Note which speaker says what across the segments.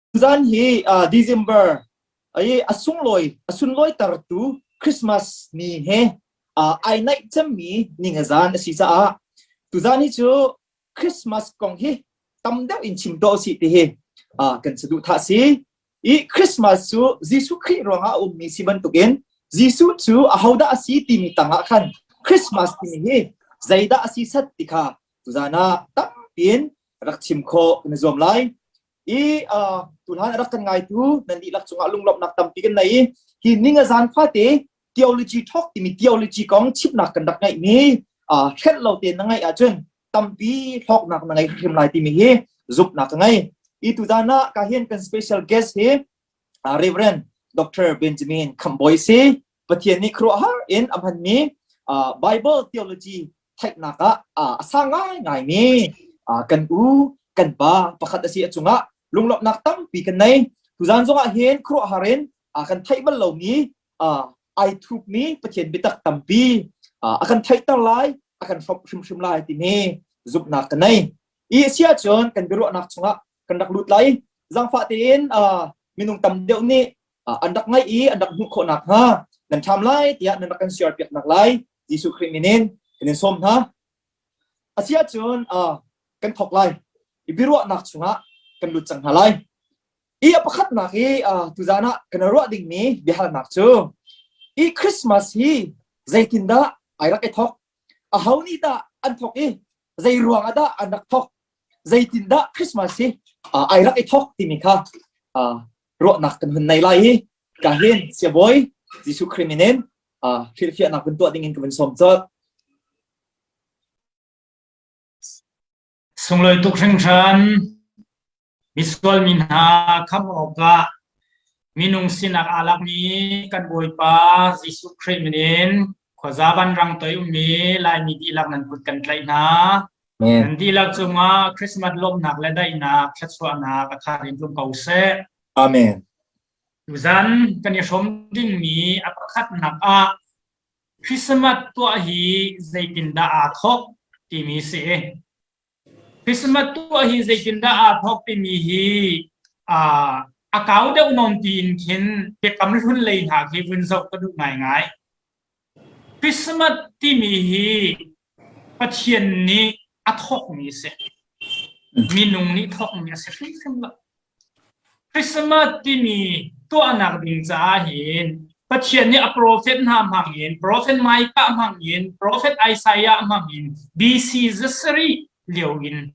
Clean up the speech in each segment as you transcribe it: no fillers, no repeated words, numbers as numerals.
Speaker 1: Tuzan hi uh, December i a sunglawi a sunlawi tartu Christmas ni he uh, ai naih cemmi ningazan a si caah tuzan hi cu Christmas kong hi tam deuh in chim tuah usih ti hi uh, kan saduhthah si. I Christmas cu Jesuh Khrih ruangah a ummi si bantukin Jesuh cu ahodah a si timi tangah khan Christmas timi hi zeidah a si sat ti kha tuzan ah tampiin rak chim khawh kan i zuam lai. I uh, tuhlan a rak kan ngaitu nan dihlak cungah lunglawmhnak tampi kan nei i hi ning a zan fate theology talk timi theology kong chimnak kan rak ngeihmi uh, hrelh lo tein na ngaih ahcun tampi hlawknak na ngei hrim lai timi hi zumhnak ka ngei. I tuzan ah ka hin kan special guest hi uh, Reverend Dr. Benjamin Khamboy si Pathian nih khuaruahhar in a hmanmi uh, Bible theology theihnak ah a sang ngaingaimi kan u kan pa pakhat a si a cungah lunglawmhnak tampi kan nei. Tuzan zongah hin khuaruahhar in kan theih bal lomi ai thupmi Pathian biatak tampi a kan theihter lai, a kan hrawmh hrimhrim lai timi zumhnak ka nei. I a si ahcun kan biaruahnak chungah kan rak lut lai. Zangfah tein minung tam deuh nih an rak ngaih i an rak hmuh khawh nakhnga nan ṭham lai tiah nan rak kan share piak nak lai Jesuh Khrih min in kan in sawm hna. A si ahcun kan thawk lai. I biaruahnak chungah kan lut cang hna lai. I a pakhatnak i tuzan ah kan ruah dingmi biahalnak cu i Christmas hi zeitindah ai rak i thawk? Aho nih dah an thawk i zei ruang ah dah an rak thawk? Zeitindah Christmas hi ai rak i thawk timi kha ruahnak kan hun nei lai i ka hin siabawi Jesuh Khrih min in hrilhfiahnak vun tuah ding in ka vun sawm colh.
Speaker 2: Sunglawi tuk hringhran misual mi hna khamh awkah minung sinak aa lakmi kan Bawipa Jesuh Khrih min in khuaza vanrang toi ummi Laimi dihlak nan kut kan tlaih hna. Nan dihlak cungah Christmas lawmhnak le daihnak thluachuahnak a thar in tlung ko seh.
Speaker 1: Amen.
Speaker 2: Tuzan kan i hrawm dingmi a pakhatnak ah Christmas tuah hi zeitindah aa thawk timi si. Christmas tuah hi zeitindah aa thawk timi hi a kau deuh nawn tiin khin biakam hlun lei hna khi vun zoh ka duh ngaingai. Christmas timi hi Pathian nih a thawkmi a si. Minung nih thawkmi a si hrimhrim lo. Christmas timi tuahnak ding caah hin Pathian nih a profet hna hmang in, profet Micah hmang in, profet Isaiah hmang in BC zasarih lio in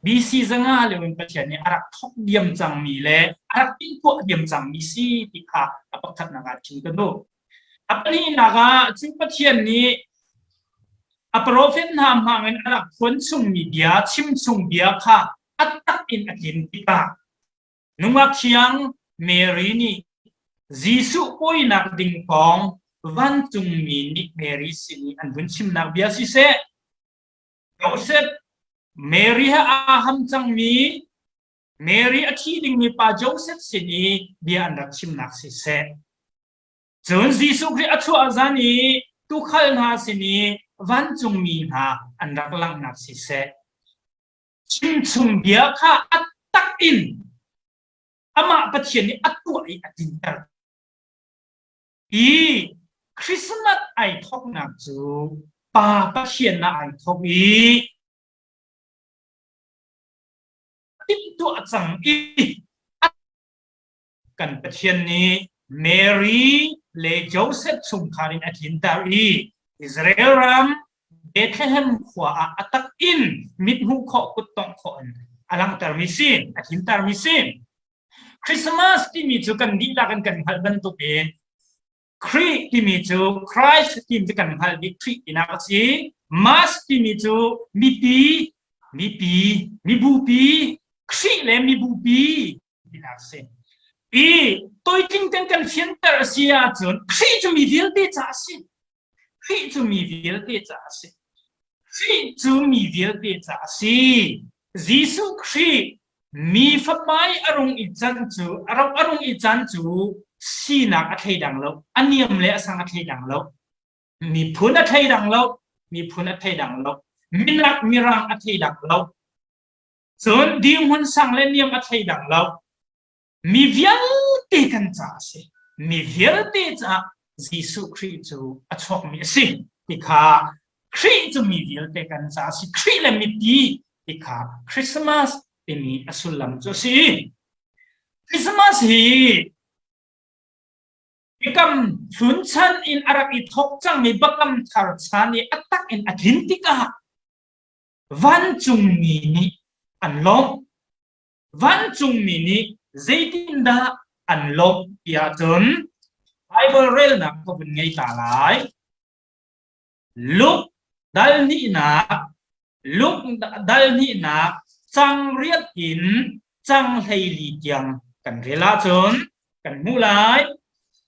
Speaker 2: BC zanga lio in Pathian nih a rak thawk diam cangmi le a rak timhtuah diam cangmi si ti kha a pakhatnak ah chim ka duh. A pahnihnak ah cu Pathian nih a profet hna hmangin a rak phuan chungmi bia, chimchung bia kha a tak in a tlin tikah nungak thiang Mary nih Jesuh pawinak ding kong vancungmi nih Mary sin i an vun chimnak bia siseh, Joseph, Mary he aa ham cangmi Mary a thi dingmi pa Joseph sin i bia an rak chimnak siseh, Cun Jesuh Khrih a chuah zan i tuukhal hna sin i vancungmi hna an rak langhnak siseh, chimchung bia kha a tak in amah Pathian nih a tuah i a tlinter. I Christmas ai thawknak cu Pa Pathian ah ai thawk i timhtuah cang i Kan Pathian nih Mary le Joseph chungkhar in a tlinter i Israel ram Bethlehem khua ah a tak in mithmuh khawh kuttongh khawh in a langhtermi si, a tlintermi si. Christmas timi cu kan dihlak in kan hngalh bantukin Khrih timi cu Christ timi cu kan hngalh bik Khrih tinak a si. Mass timi cu mipi, mipi, mibupi, Khrih le mibupi tinak a si. I toitling ten kan fianter a si ahcun Khrih cu mi vialte ca a si. Khrih cu mi vialte ca a si. Khrih cu mi vialte ca a si. Jesuh Khrih mi fapa i a rung i can cu a rung a rung i can cu sinak a thleidang lo, a niam le a sang a thleidang lo, miphun a thleidang lo, miphun a thleidang lo, minak mirang a thleidang lo, cun dirhmun sang le niam a thleidang lo. Mi vialte kan caah a si. Mi vialte caah Jesuh Khrih cu a chuakmi a si ti kha Khrih cu mi vialte kan caah a si. Khrih le mipi ti kha Christmas timi a sullam cu a si. Christmas hi Biakam hlun chan in a rak i thawk cangmi Biakam thar chan i a tak in a tlin tikah vancungmi nih an lawmh. Vancungmi nih zeitindah an lawmh tiah cun Baibal relnak ka vun ngei ta lai. Luke dal hnihnak Luke dal hnihnak cang riat in cang 14 tiang kan rel ahcun kan hmuh lai.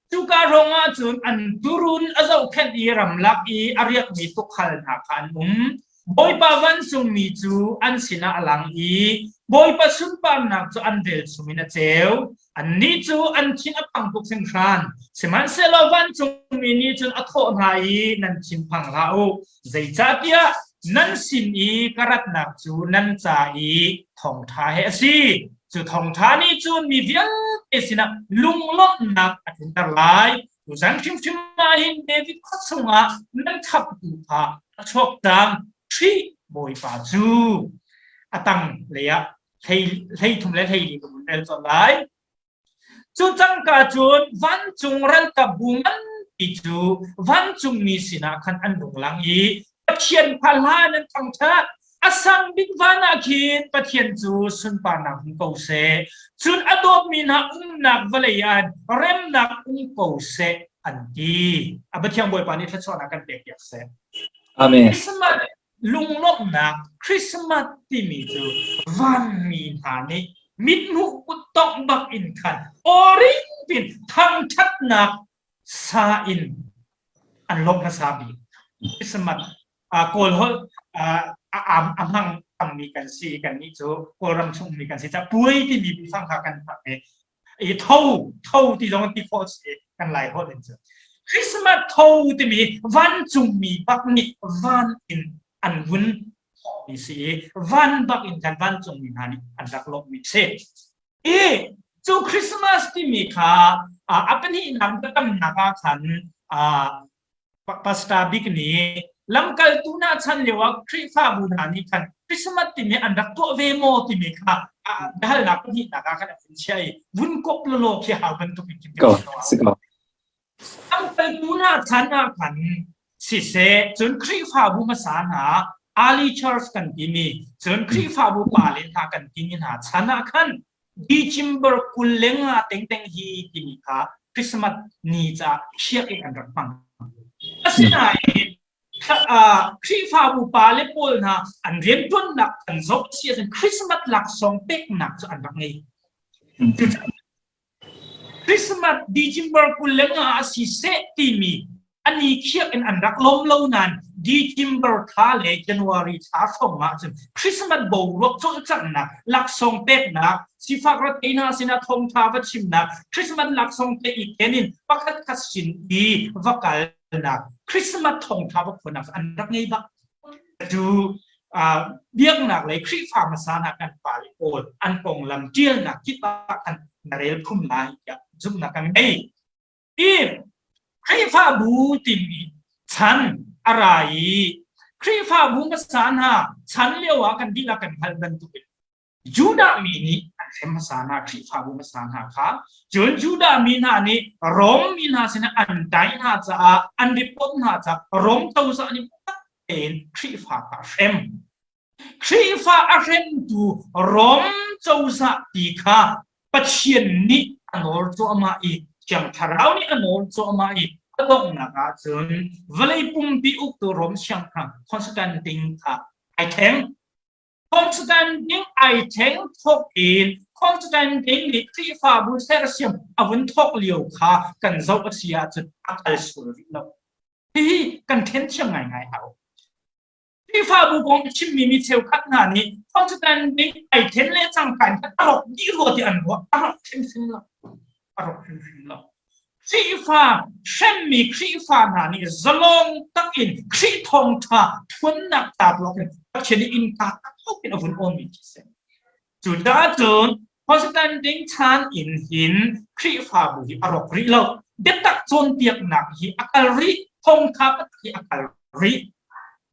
Speaker 2: Cuka ruang ahcun an turun a zohkhenh i ramlak i a riakmi tuukhal hna kha an um. Bawipa vancungmi cu an sinah a lang i Bawipa sunparnak cu an velchum in a ceu. Annih cu an thin a phang tuk hringhran. Sihmanhsehlaw vancungmi nih cun a thawh hna i nan thinphang hlah u. Zeicahtiah nan sin i ka ratnak cu nan ca i thawngṭha he a si. Cu thawngṭha nih cun mi vialte sinah lunglawmhnak a tlunter lai. Tuzan hrimhrim ah hin David khua chungah nan khamhtu kha a chuak cang. Khrih Bawipa cu a tang lei ah 13 le 14 ka vun rel colh lai. Cu cangka cun vancung ralkapbu nganpi cu vancungmi sinah khan an rung lang i Pathian kha hla nan thangṭhat. A sang bik van ah khin Pathian cu sunparnak hmu ko seh. Cun a dawtmi hna umnak vawlei ah remnak um ko seh an ti. A Pathian Bawipa nih thluachuahnak kan pek piak seh.
Speaker 1: Amen.
Speaker 2: Christmas lunglawmhnak Christmas timi cu vanmi hna nih mithmuh kuttongh bak in khan awring pin thangṭhatnak sa in an lawmh hmasa bik. Christmas Kawl holh a hmang tammi kan si kannih cu Kawlram chungmi kan si caah puai timi biafang kha kan hmang i i tho tho ti zong ti khawh si kan lai holh in cu Christmas tho timi vancungmi bak nih van in an vun thawhmi si i van bak in kan vancungmi hna nih an rak lawmhmi si i cu Christmas timi kha a pahnihnak biakamnak ah khan Pastor bik nih lamkaltu hna chan lio ah Khrihfabu hna nih khan Christmas timi an rak tuah ve maw timi kha biahalnak pahnihnak ah khan a vun chiah i vun kop lawlaw khi hau bantuk in
Speaker 1: ko si ko.
Speaker 2: Lamkaltu hna chan ah khan siseh cun Khrihfabu hmasa hna Early Church kan timi cun Khrihfabu pale hna kan timi hna chan ah khan December 25 tengteng hi timi kha Christmas ni caah khiak in an rak hmang. Asinain Khrihfabu pale pawl hna an rianṭuannak an zoh si ahcun Christmas laksawng peknak cu an rak ngei. Christmas December 25 a si seh timi an i khiak in an rak lawm lo nain December thla le January thla hrawng ah cun Christmas boruak cawlcanghnak, laksawng peknak, sifak rethei hna sinah thawngṭha va chimnak, Christmas laksawng te i ken in pakhat khat sin i va kalnak, Christmas thawngṭha va phuannak an rak ngei bak. Cu biaknak lei Khrihfa hmasa hna kan pale pawl an konglam ṭialnak kip ah khan na rel phum lai tiah zumhnak kan ngei. I Khrihfabu timi chan a ra i Khrihfabu hmasa hna chan lio ah kan dihlak kan hngalh bantukin Judah mi nih an hrem hmasa hna Khrihfabu hmasa hna kha cun Judah mi hna nih Rom mi hna sinah an tai hna caah an report hna caah Rom cozah nih tein Khrihfa kha a hrem. Khrihfa a hremtu Rom cozah ti kha Pathian nih a nawl cuahmah i Thiang Thlarau nih a nawl cuahmah i a donghnak ah cun vawlei pumpi uktu Rom siangpahrang Constantine kha ai thleng. Constantine ai thleng thawk in Constantine nih Khrihfabu sersiam a vun thawk lio kha kan zoh a si ahcun a kal sual rih lo. Hihi kan ṭhen thiam ngaingai hau. Khrihfabu kong a chimmi mi cheukhat hna nih Constantine nih ai then le cangka in a rawk dih rua ti an ruah. A rawk hrimhrim lo. A rawk hrimhrim lo. Khrihfa hremmi Khrihfa hna nih zalong takin Khrih thawngṭha phuannak ca tuak in Pathian nih innka tak in a vun awnmi khi si. Cucaah cun. Constantine chan in hin Khrihfabu hi a rawk rih lo. Biatak cawnpiaknak hi a kal rih, thawngtha taktak hi a kal rih.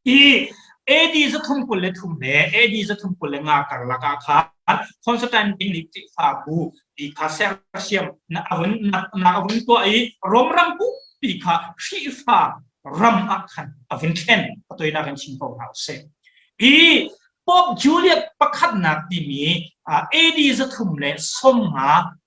Speaker 2: I AD 323 le AD 325 karlak ah khan Constantine nih Khrihfabu ti kha sersiam na a vun na a vun tuah i Rom ram pumpi kha Khrihfa ram ah khan a vun thlen. A toinak in chim ko hna usih. Hi Pope Julius pakhatnak timi AD 350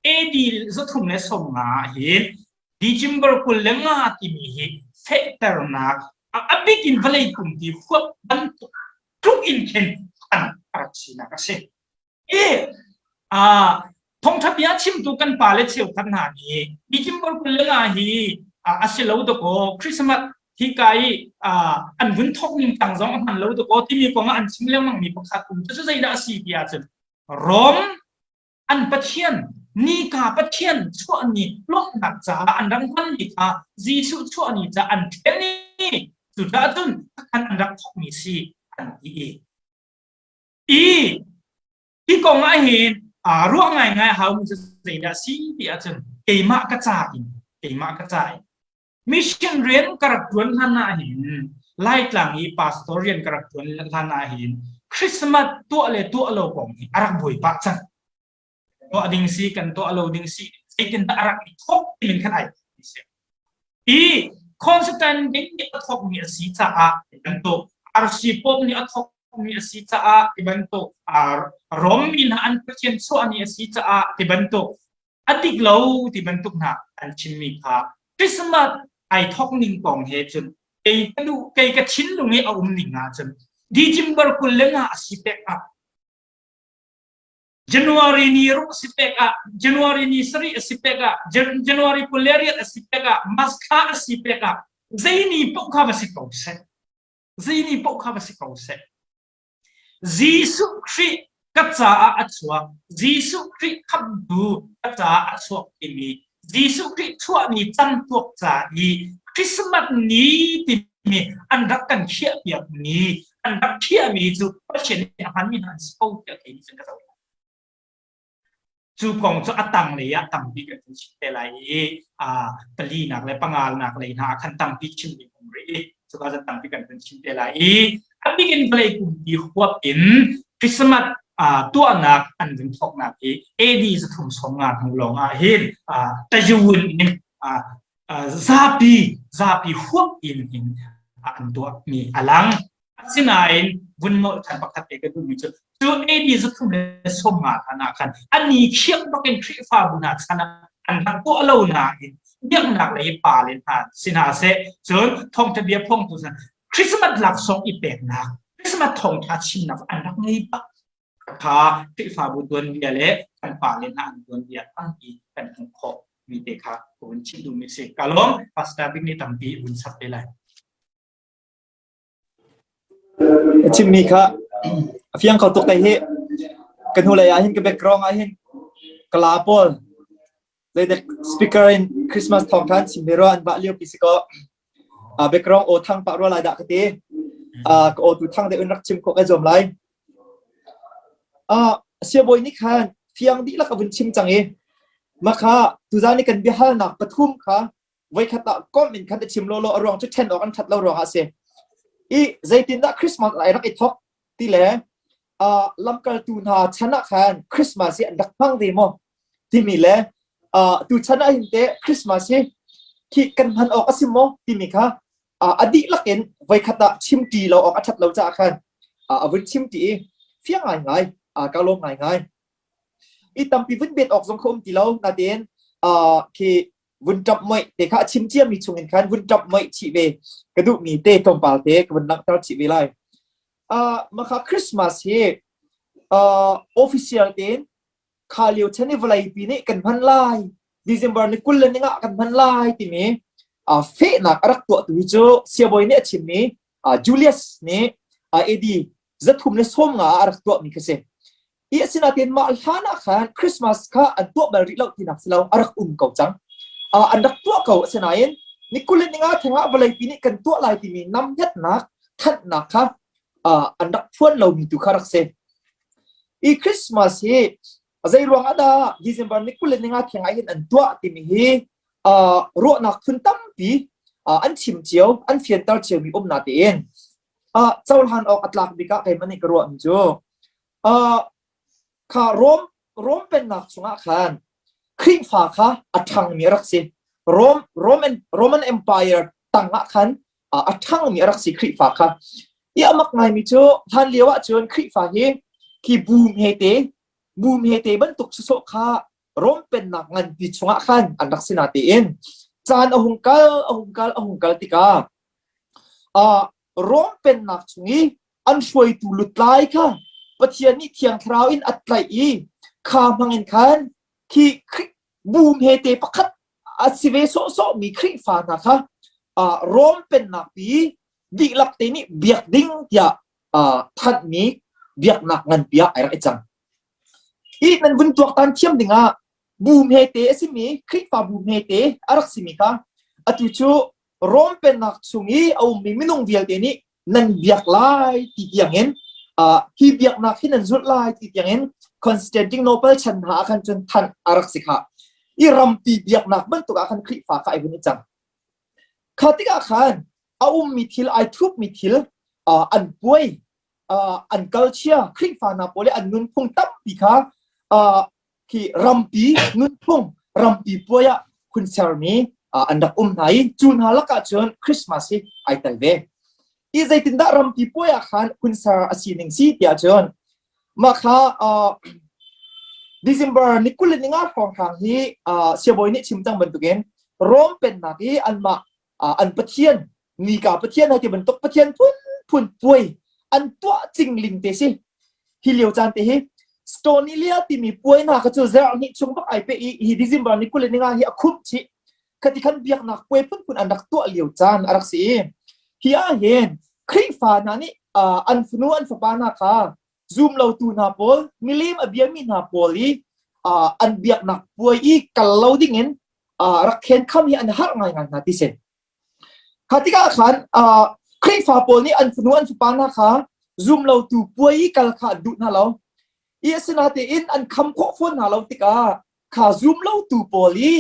Speaker 2: AD 350 ah hin December 25 timi hi fehternak a bik in vawlei pumpi huap bantuk tluk in khin an rak sinak a si. I Thawngṭha bia chimtu kan pale cheukhat hna nih December 25 hi a si lo dakaw Christmas hika i an vun thawk ning tang zong a hman lo dakaw timi kong ah an chim lengmang mi pakhat um cu zeidah a si ti ahcun Rom an pathian nika pathian chuah ni lawmhnak caah an rak hmanmi kha Jesuh chuah ni caah an ṭhen i cucaah cun khan an rak thawkmi si an ti i i Hi kong ah hin ruah ngaingai a haumi cu zeidah si ti ahcun keimah ka ca in keimah ka ca in mission rian ka rak ṭuan hlan ah hin Laitlang i pastor rian ka rak ṭuan hlan ah hin Christmas tuah le tuah lo kong hi a rak buai pah cang. Tuah ding si kan tuah lo ding si zeitindah a rak i thawk timin khan ai si. I Constantine nih a thawkmi a si caah bantuk RC Pope nih a thawkmi a si caah ti bantuk Rom mi hna an pathian chuahni a si caah ti bantuk a dik lo ti bantuk hna an chimmi kha Christmas ai thawk ning kong he cun kei ka duh kei ka thinlung i a um ning ah cun December 25 a si pek ah January ni ruk a si pek ah, January ni sarih a si pek ah, January 28 a si pek ah, March thla a si pek ah, zei ni paoh kha va si ko seh. Zei ni paoh kha va si ko seh. Jesuh Khrih ka caah a chuak. Jesuh Khrih khamhtu ka caah a chuak timi Jesuh Khrih chuah ni camtuak ca i Christmas ni timi an rak kan khiah piakmi an rak khiahmi cu Pathian nih a hmanmi hna an si ko tiah kei nih cun ka zoh. Cu kong cu a tanglei ah tampi kan chim te lai i palinak le pangalnak lei hna ah khan tampi chim ding um rih i cuka cun tampi kan vun chim te lai i a bik in vawlei pumpi huap in Christmas tuahnak an vun thawknak hi AD 350 hnu lawng ah hin tayun in zapi zapi huap in hin an tuahmi a lang. Asinain vun nolh ṭhan pakhat te ka duhmi cu cu AD 350 hlan ah khan a ni khiak bakin Khrihfabu hna chan ah an rak tuah lo nain biaknak lei pa le hna si hna seh cun thawngṭha bia phongtu hna Christmas laksawng i peknak Christmas thawngṭha chimnak an rak ngei bak kha Khrihfabu tuanbia le kan pa le hna an tuanbia tampi kan hmuh khawh mi te kha ka vun chim duhmi si. Ka lawm Pastor Bik nih tampi vun chap te lai.
Speaker 1: A chimmi kha a fiang kho tuk hi. Ka hnulei ah hin ka background ah hin kala pawl zeidek speaker in Christmas thawngtha an chim ve rua an vah lio pi si kaw background aw thang pah rua lai dah ka ti. Ka aw tu thang deuh in rak chim khawh kai zuam lai. Siabawi nih khan fiang dihlak a vun chim cang i makha tuzan i kan biahalnak pathum kha voikhat ah kom in khan a chim lawlaw a ruang cu ṭhen awk an ṭhat lo ruangah a si. I zeitindah Christmas ai rak i thawk ti le uh, lamkaltu hna chan ah khan Christmas hi an rak hmang ve maw timi le uh, tu chan ah hin te Christmas hi khi kan hman awk a si maw timi kha uh, a dihlak in voikhat ah chim ṭi lo awk a ṭhat lo caah khan uh, a vun chim ṭi i fiang ngai ngai uh, ka lawm ngai ngai i tampi vun bet awk zong kha um ti lo natein uh, khi vun ṭap moih te kha a chim ciami chungin khan vun ṭap moih chih ve ka duhmi te tlawmpal te ka vun langhter chih ve lai. Uh, makha Christmas hi uh, official tein kha lio chan i vawlei pi nih kan hman lai December ni 20 le ni nga kan hman lai timi uh, fehnak a rak tuahtu hi cu siabawi nih a chimmi uh, Julius nih uh, AD 350 ah a rak tuahmi kha si. I asinain mah hlan ah khan Christmas kha an tuah bal rih lo tinak si lo a rak um ko cang. Uh, an rak tuah ko asinain ni 20 le ninga theng ah vawleipi nih kan tuah lai timi namngetnak thanhnak kha uh, an rak phuan lomi tu kha rak si. I Christmas hi Zei ruang ah dah December ni 25 theng ah hin an tuah timi hi ruahnak phun tampi an chim cio, an fianter ciomi um na tein cohlan awk a tlak bik ah keimah nih ka ruahmi cu kha Rom Rom pennak chungah khan Khrihfa kha a ṭhangmi a rak si. Rom Roman Roman Empire tangah khan a ṭhangmi a rak si Khrihfa kha. I a mak ngaimi cu hlan lio ah cun Khrihfa hi khi bu hmete bu hmete bantuk sawsawh kha Rom pennak nganpi chungah khan an rak si na tein caan a hung kal a hung kal a hung kal tikah Rom pennak chung i an hruaitu lutlai kha Pathian nih Thiang Thlarau in a tlaih i kha hmangin khan khi bu hmete pakhat a si ve sawhsawhmi Khrihfa hna kha Rom pennak pi dihlak te nih biak ding tiah thanhmi biaknak nganpi ah ai rak i cang. Hi nan vun tuaktan thiam dingah bu hmete a simi Khrihfa bu hmete a rak simi kha atu cu Rom pennak chung i a ummi minung vialte nih nan biak lai ti tiangin hi biaknak hi nan zulh lai ti tiangin Constantinople chan hna ah khan cun thanh a rak si kha. I rampi biaknak bantuk ah khan Khrihfa kha ai vun i cang. Kha tikah khan a ummi thil ai thupmi thil an puai an culture Khrihfa hna pawl i an nunphung tampi kha khi rampi nunphung rampi puai ah hun sermi an rak um hna i cu hna lakah cun Christmas hi ai tel ve. I zeitindah rampi puai ah khan hun ser a si ning si tiah cun mah kha December ni 25 hrawnghrang hi siabawi nih chim cang bantukin Rom pennak i anmah an pathian nika pathian hai ti bantuk pathian phunphun puai an tuah cingling te si hi lio caan te hi Stonilia timi puai hna kha cu zarh hnih chung bak ai pe i hi December ni 25 hi a khumh chih khati khan biaknak puai phunphun an rak tuah lio caan a rak si i hi ah hin Khrihfa hna nih an fanu an fapa hna kha zum lotu hna pawl milim a biami hna pawl i an biaknak puai i kal lo ding in rak khenkham hi an harh ngaingai hna ti si. Kha tikah khan Khrihfa pawl nih an fanu an fapa hna kha zum lotu puai i kal kha an duh hna lo. I asinatein an kham khawh fawn hna lo tikah kha zum lotu pawl i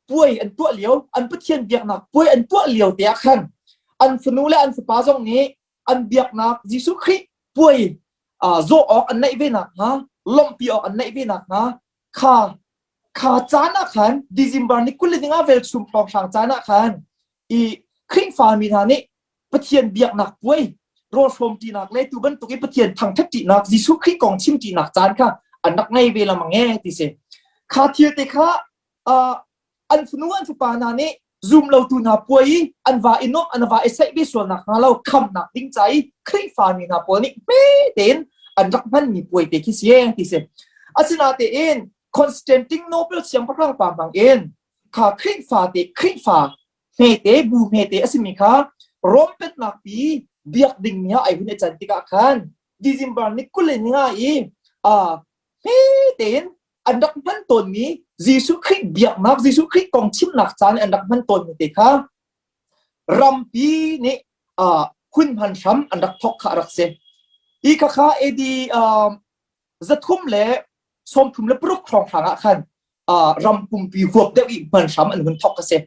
Speaker 1: puai an tuah lio, an Pathian biaknak puai an tuah lio te ah khan an fanu le an fapa zong nih an biaknak Jesuh Khrih puai zawh awk an neih ve nakhnga, lawmhpi awk an neih ve nakhnga kha kha caan ah khan December ni 25 velchum hrawnghrang caan ah khan i Khrihfa mi hna nih Pathian biaknak puai rawlhrawm ṭinak le tu bantuk i Pathian thangṭhat ṭinak Jesuh Khrih kong chim ṭinak caan kha an rak ngei ve lengmang e ti si. Kha thil te kha an fanu an fapa hna nih zum lotu hna puai i an va i nuamh an va i saih ve sual nak hnga lo khamnak ding ca i Khrihfa mi hna pawl nih hme tein an rak hmanmi puai te khi si ti si. Asinatein Constantinople siangpahrang pa hmang in kha Khrihfa te Khrihfa hmete bu hmete a simi kha Rom pennak pi biak ding mi ah ai hun i can tikah khan December ni 25 i hme tein an rak hman tawnmi Jesuh Khrih biaknak Jesuh Khrih kong chimnak caan an rak hman tawnmi te kha rampi nih hun hman hram an rak thawk kha a rak si. Hi kha kha AD 336 hrawnghrang ah khan ram pumpi huap deuh i hman hram an hun thawk a si.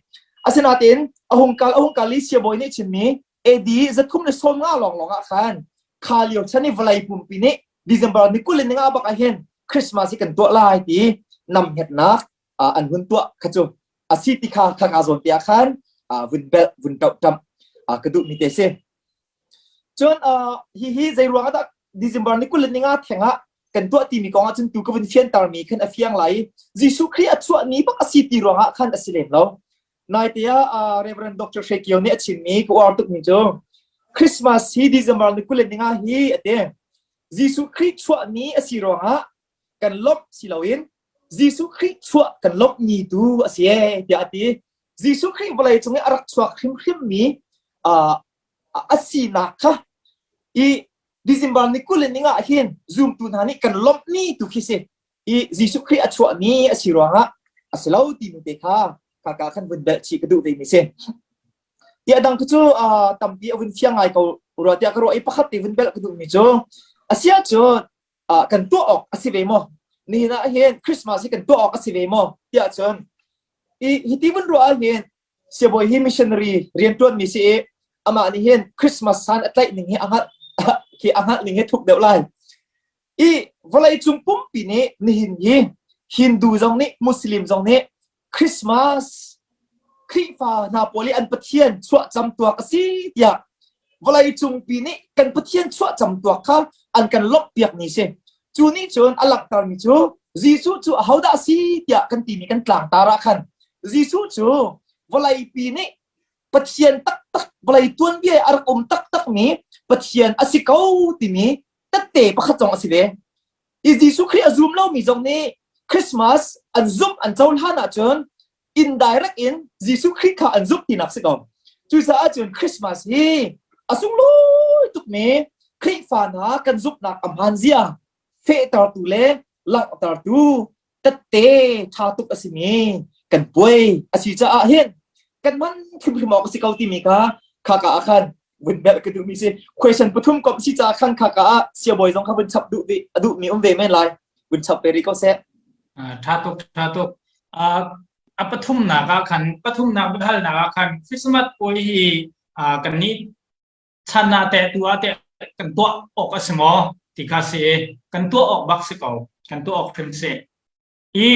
Speaker 1: Asinain a hung kal a hung kal i siabawi nih chimmi AD 315 lawnglawng ah khan kha lio chan i vawlei pumpi nih December ni 25 bak ah hin Christmas hi kan tuah lai ti namhngetnak an hun tuah kha cu a si ti kha kha ka zawn te ah khan vun belh vun toh ṭam ka duh mi te si. Cun hihi zei ruang ah dah December ni 25 theng ah kan tuah timi kong ah cun tu ka vun fianter mi khan a fiang lai i Jesuh Khrih a chuah ni bak a si ti ruang ah khan a si lem lo. Naite ah Reverend Dr. Hre Kio nih a chimmi ka uar tukmi cu Christmas hi December ni 25 hi a ti. Jesuh Khrih chuah ni a si ruangah kan lawmh si loin Jesuh Khrih chuah kan lawmh ni tu a si ee tiah a ti. Jesuh Khrih vawlei cung i a rak chuak hrimhrim mi a sinak kha i December ni 25 hin zumtu hna nih kan lawmh ni tu khi si. I Jesuh Khrih a chuah ni a si ruangah a si lo timi te kha kaka khan vun belh chih ka duh ve mi si. Ti a dang cu tampi a vun fiang ngai ko rua tiah ka ruah i pakhat te vun belh ka duh mi cu a si ahcun kan tuah awk a si ve maw? Nihin ah hin Christmas hi kan tuah awk a si ve maw tiah cun i hiti vun ruah ah hin siabawi hi missionary rianṭuan mi si i amah nih hin Christmas san a tlaih ning hi a hngalh khi a hngalh ning hi thuk deuh lai. I vawlei cung pumpi nih nihin hi Hindu zong nih Muslim zong nih Christmas Khrihfa hna pawl i an Pathian chuahcam tuak a si tiah vawlei cungpi nih kan Pathian chuahcam tuak kha an kan lawmhpiak ni si. Cu nih cun a langhtermi cu Jesuh cu ahodah a si tiah kan timi kan tlangtar ah khan Jesuh cu vawleipi nih Pathian taktak vawlei tuanbia a rak um taktakmi Pathian a si ko timi tette pakhat zong a si ve. I Jesuh Khrih a zum lomi zong nih Christmas an zumh an cohlan ahcun indirect in Jesuh Khrih kha an zumh tinak si ko. Cucaah cun Christmas hi a sunglawi tukmi Khrihfa hna kan zumhnak a hmaan zia fehtertu le langhtertu tette ṭha tuk a simi kan puai a si caah hin kan man hrimhrim awk a si ko timi kha khaka ah khan vun belh ka duhmi si. Question pathum komh si caah khan khaka ah siabawi zong kha vun chap duh a duhmi um ve men lai. Vun chap ve rih ko seh.
Speaker 2: Ṭha tuk, ṭha tuk. A pathumnak ah khan, pathumnak biahalnak ah khan Christmas puai hi kan nih chan ah teh tu ah teh kan tuah awk a si maw ti kha si i kan tuah awk bak si ko. Kan tuah awk hrim si. I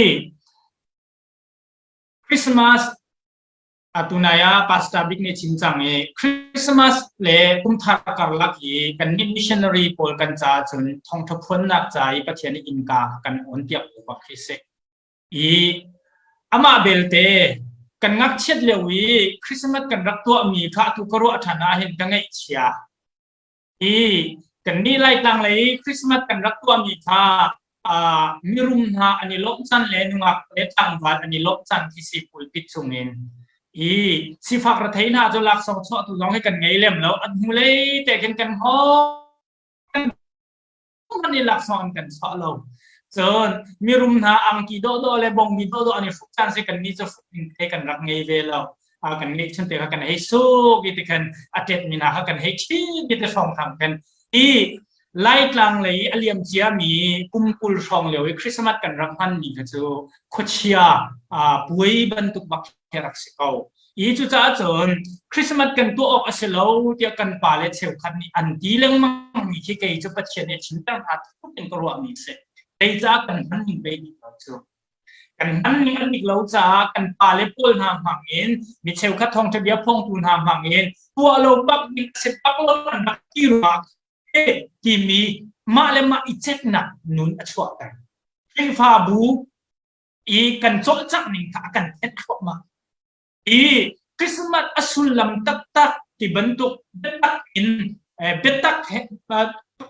Speaker 2: Christmas Atunai ah Pastor Bik nih chim cang i Christmas le kumthar karlak i kannih missionary pawl kan caah cun thawngṭha phuannak ca i Pathian nih innka kan on piak ko bak khi si. I amah belte kan ngakchiat lio i Christmas kan rak tuahmi kha atu ka ruah ṭhan ah hin ka ngaihchia. Hi kannih Laitlang lei Christmas kan rak tuahmi kha uh, mirum hna an i lawmh caan le nungak le tlangval an i lawmh caan khi si pulpit chungin i sifak rethei hna cu laksawng chuahtu zong hi kan ngei lem lo an hnulei te khin kan hawng hmanh i laksawng an kan chuah lo. Cun mirum hna angki dawhdawh le bongmi dawhdawh an i hruk caan si kannih cu hruk ding te kan rak ngei ve lo. A kan ngeih chun te kha kan hei suk i ti khan a tet mi hna kha kan hei ṭhit i ti hrawng thang khan i Laitlang lei i a liam ciami kum 20 hrawng lio i Christmas kan rak hman mi kha cu khuachia puai bantuk bak khi rak si ko. I cucaah cun Christmas kan tuah awk a si lo tiah kan pale cheukhat nih an ti lengmang mi khi kei cu Pathian nih a chimter hna tuk in ka ruahmi a si. Zeicah kan hman ning ve dik lo cu. Kan hman ning an dik lo caah kan pale pawl hna hmang in mi cheukhat thawngṭha bia phongtu hna hmang in tuah lo bak ding a si bak lo an rak ti ruangah timi mah le mah i ceknak nun a chuahter. Khrihfabu i kan cawlcangh ning kha a kan thenh thluahmah. I Christmas a sullam taktak ti bantuk biatak in biatak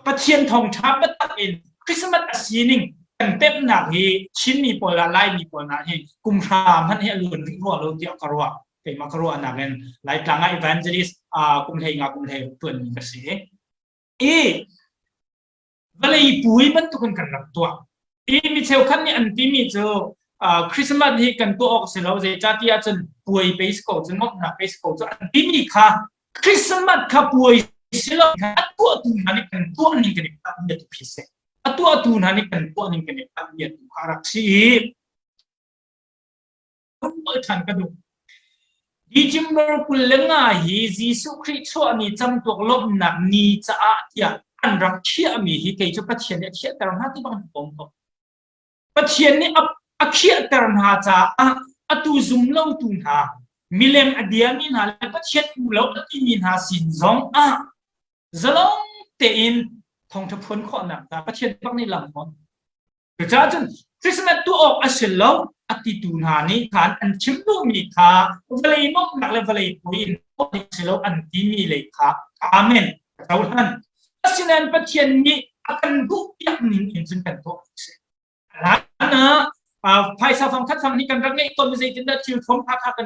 Speaker 2: Pathian thawngṭha biatak in Christmas a sining kan pemhnak hi Chinmi pawl ah Laimi pawl hna hi kum hra hmanh hi a luan rih rua lo tiah ka ruah. Keimah ka ruahnak in Laitlang ah evangelist kum hlei nga kum hlei ṭuanmi ka si. I vawlei puai bantukin kan rak tuah. I mi cheukhat nih an timi cu Christmas hi kan tuah awk si lo zeicahtiah cun puai pei si ko cu nuamhnak pei si ko cu an timi kha Christmas kha puai si lo kha a tuahtu hna nih kan tuah ning kan i palh tu khi si. A tuahtu hna nih kan tuah ning kan i palh tu kha rak si i ṭhan ka duh. December 25 hi Jesuh Khrih chuah ni camtuak lawmhnak ni caah tiah an rak khiahmi hi kei cu Pathian nih a khiahter hna ti bang an pom ko. Pathian nih a, a khiahter hna caah atu zum lotu hna, milem a biami hna le Pathian um lo a timi hna sin zong ah zalong tein thawngṭha phuan khawhnak caah Pathian bak nih lam hon. Cucaah cun Christmas tuah awk a si lo a titu hna nih khan an chim duhmi kha vawlei nuamhnak le vawlei puai in tuah ding si lo an timi lei kha amen ka cohlan. Asinain Pathian nih a kan duhpiak ning in cun kan tuah a si. Hlan ah phaisa fang khat fang nih kan rak ngeih tawn zeitindah thil thuam kha kha kan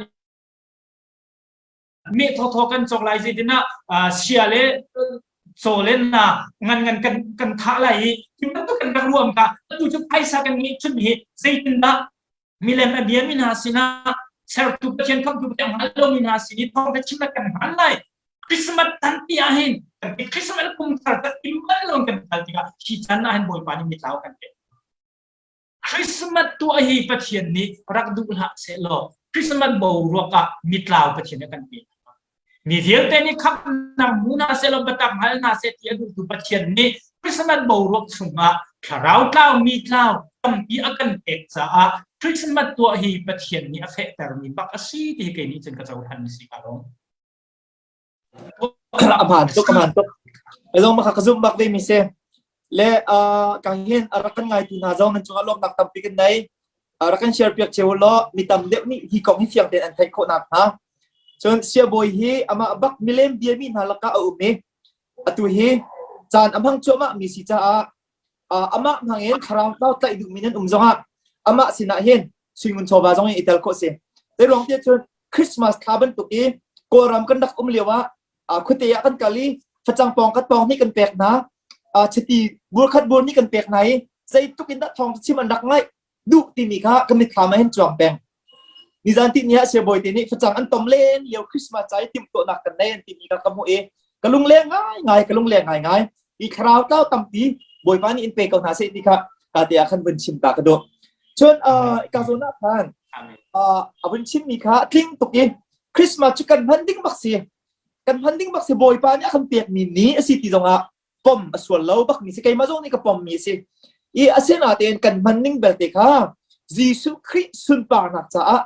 Speaker 2: meh thawthaw kan cawk lai zeitinah sia le caw le na ngan ngan kan kan thah lai i ti bantuk kan rak ruam ka atu cu phaisa kan ngeih chun hi zeitindah milem a biami hna sinah sertu Pathian khamtu Pathian hngal lomi hna sin i thawng chim kan hman lai Christmas tan ti ah hin kan ti Christmas kum thar tak tim bal lo kan kal tikah hi chan ah hin Bawipa nih mitlau kan pe. Christmas tuah hi Pathian nih rak duh hlah seh law Christmas boruak ah mitlau Pathian a kan pe. Mi vialte nih khamhnak hmu hna seh law biatak hngal hna seh ti a duhtu Pathian nih Christmas boruak chungah thlarau tlau mi tlau tampi a kan pek caah Christmas tuah hi Pathian nih a fehtermi bak a si ti hi kei nih cun ka cohlan mi si ka lawm.
Speaker 1: A hmaan tuk, a hmaan tuk. Zong maka ka zumh bak ve mi si. Le kang hin a rak kan ngaitu hna zong nan cungah lawmnak tampi kan nei. Rak kan share piak cio law mi tam deuh nih hi kong hi fiang tein an theih khawh nak hnga. Cun siabawi hi amah bak milem biami hna lakah a um i atu hi caan a hmang cuahmah mi si caah amah hmang in thlarau tlau tlaih duhmi nan um zongah amah sinah hin suingun chawva zong in i tel khawh si. Te ruang te cun Christmas thla bantuk i Kawlram kan rak um lio ah khuate ah kan kal i facang pawng kat pawng nih kan pek hna chiti bur khat bur nih kan pek hna i zeitluk in dah thawng chim an rak ngaih duh timi kha ka mitthlam ah hin cuang peng. Nizan ti ni ah siabawi te nih facang an tom len lio Christmas ca i timhtuahnak kan nei an timi kha ka hmuh i ka lungleng ngai ngai ka lungleng ngai ngai i thlarau tlau tampi Bawipa nih in pe ko hna seh ti kha ka te ah khan vun chim ta ka duh. Cun ka zawn ah khan a vun chimmi kha tling tuk i Christmas cu kan hman ding bak si kan hman ding bak si Bawipa nih a kan pekmi ni a si ti zongah pom a sual lo bak mi si keimah zong nih ka pom mi a si i asinain kan hman ning belte kha Jesuh Khrih sunparnak caah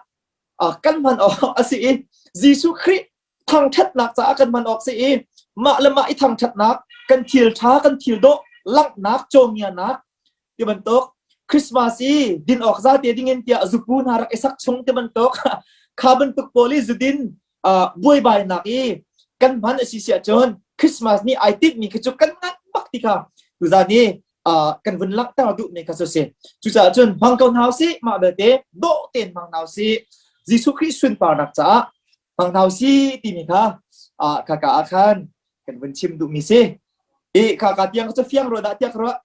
Speaker 1: kan hman awk a si i Jesuh Khrih thangṭhatnak caah kan hman awk si i mah le mah i thangṭhatnak kan thil ṭha kan thil dawh langhnak cawngianak ti bantuk Christmas i din awk za te ding in tiah zupu hna rak i sak chung ti bantuk kha bantuk pawl i zudin buaibainak i kan hman a si si ahcun Christmas ni ai tinh mi khi cu kan ngan bak ti kha tuzan i kan vun langhter duh mi kha cu si cucaah cun hmang ko hna usih mah belte dawh tein hmang hna usih Jesuh Khrih sunparnak caah hmang hna usih timi kha kha ka ah khan kan vun chim duh mi si i kha ka tiang cu fiang ro dah tiah ka ruah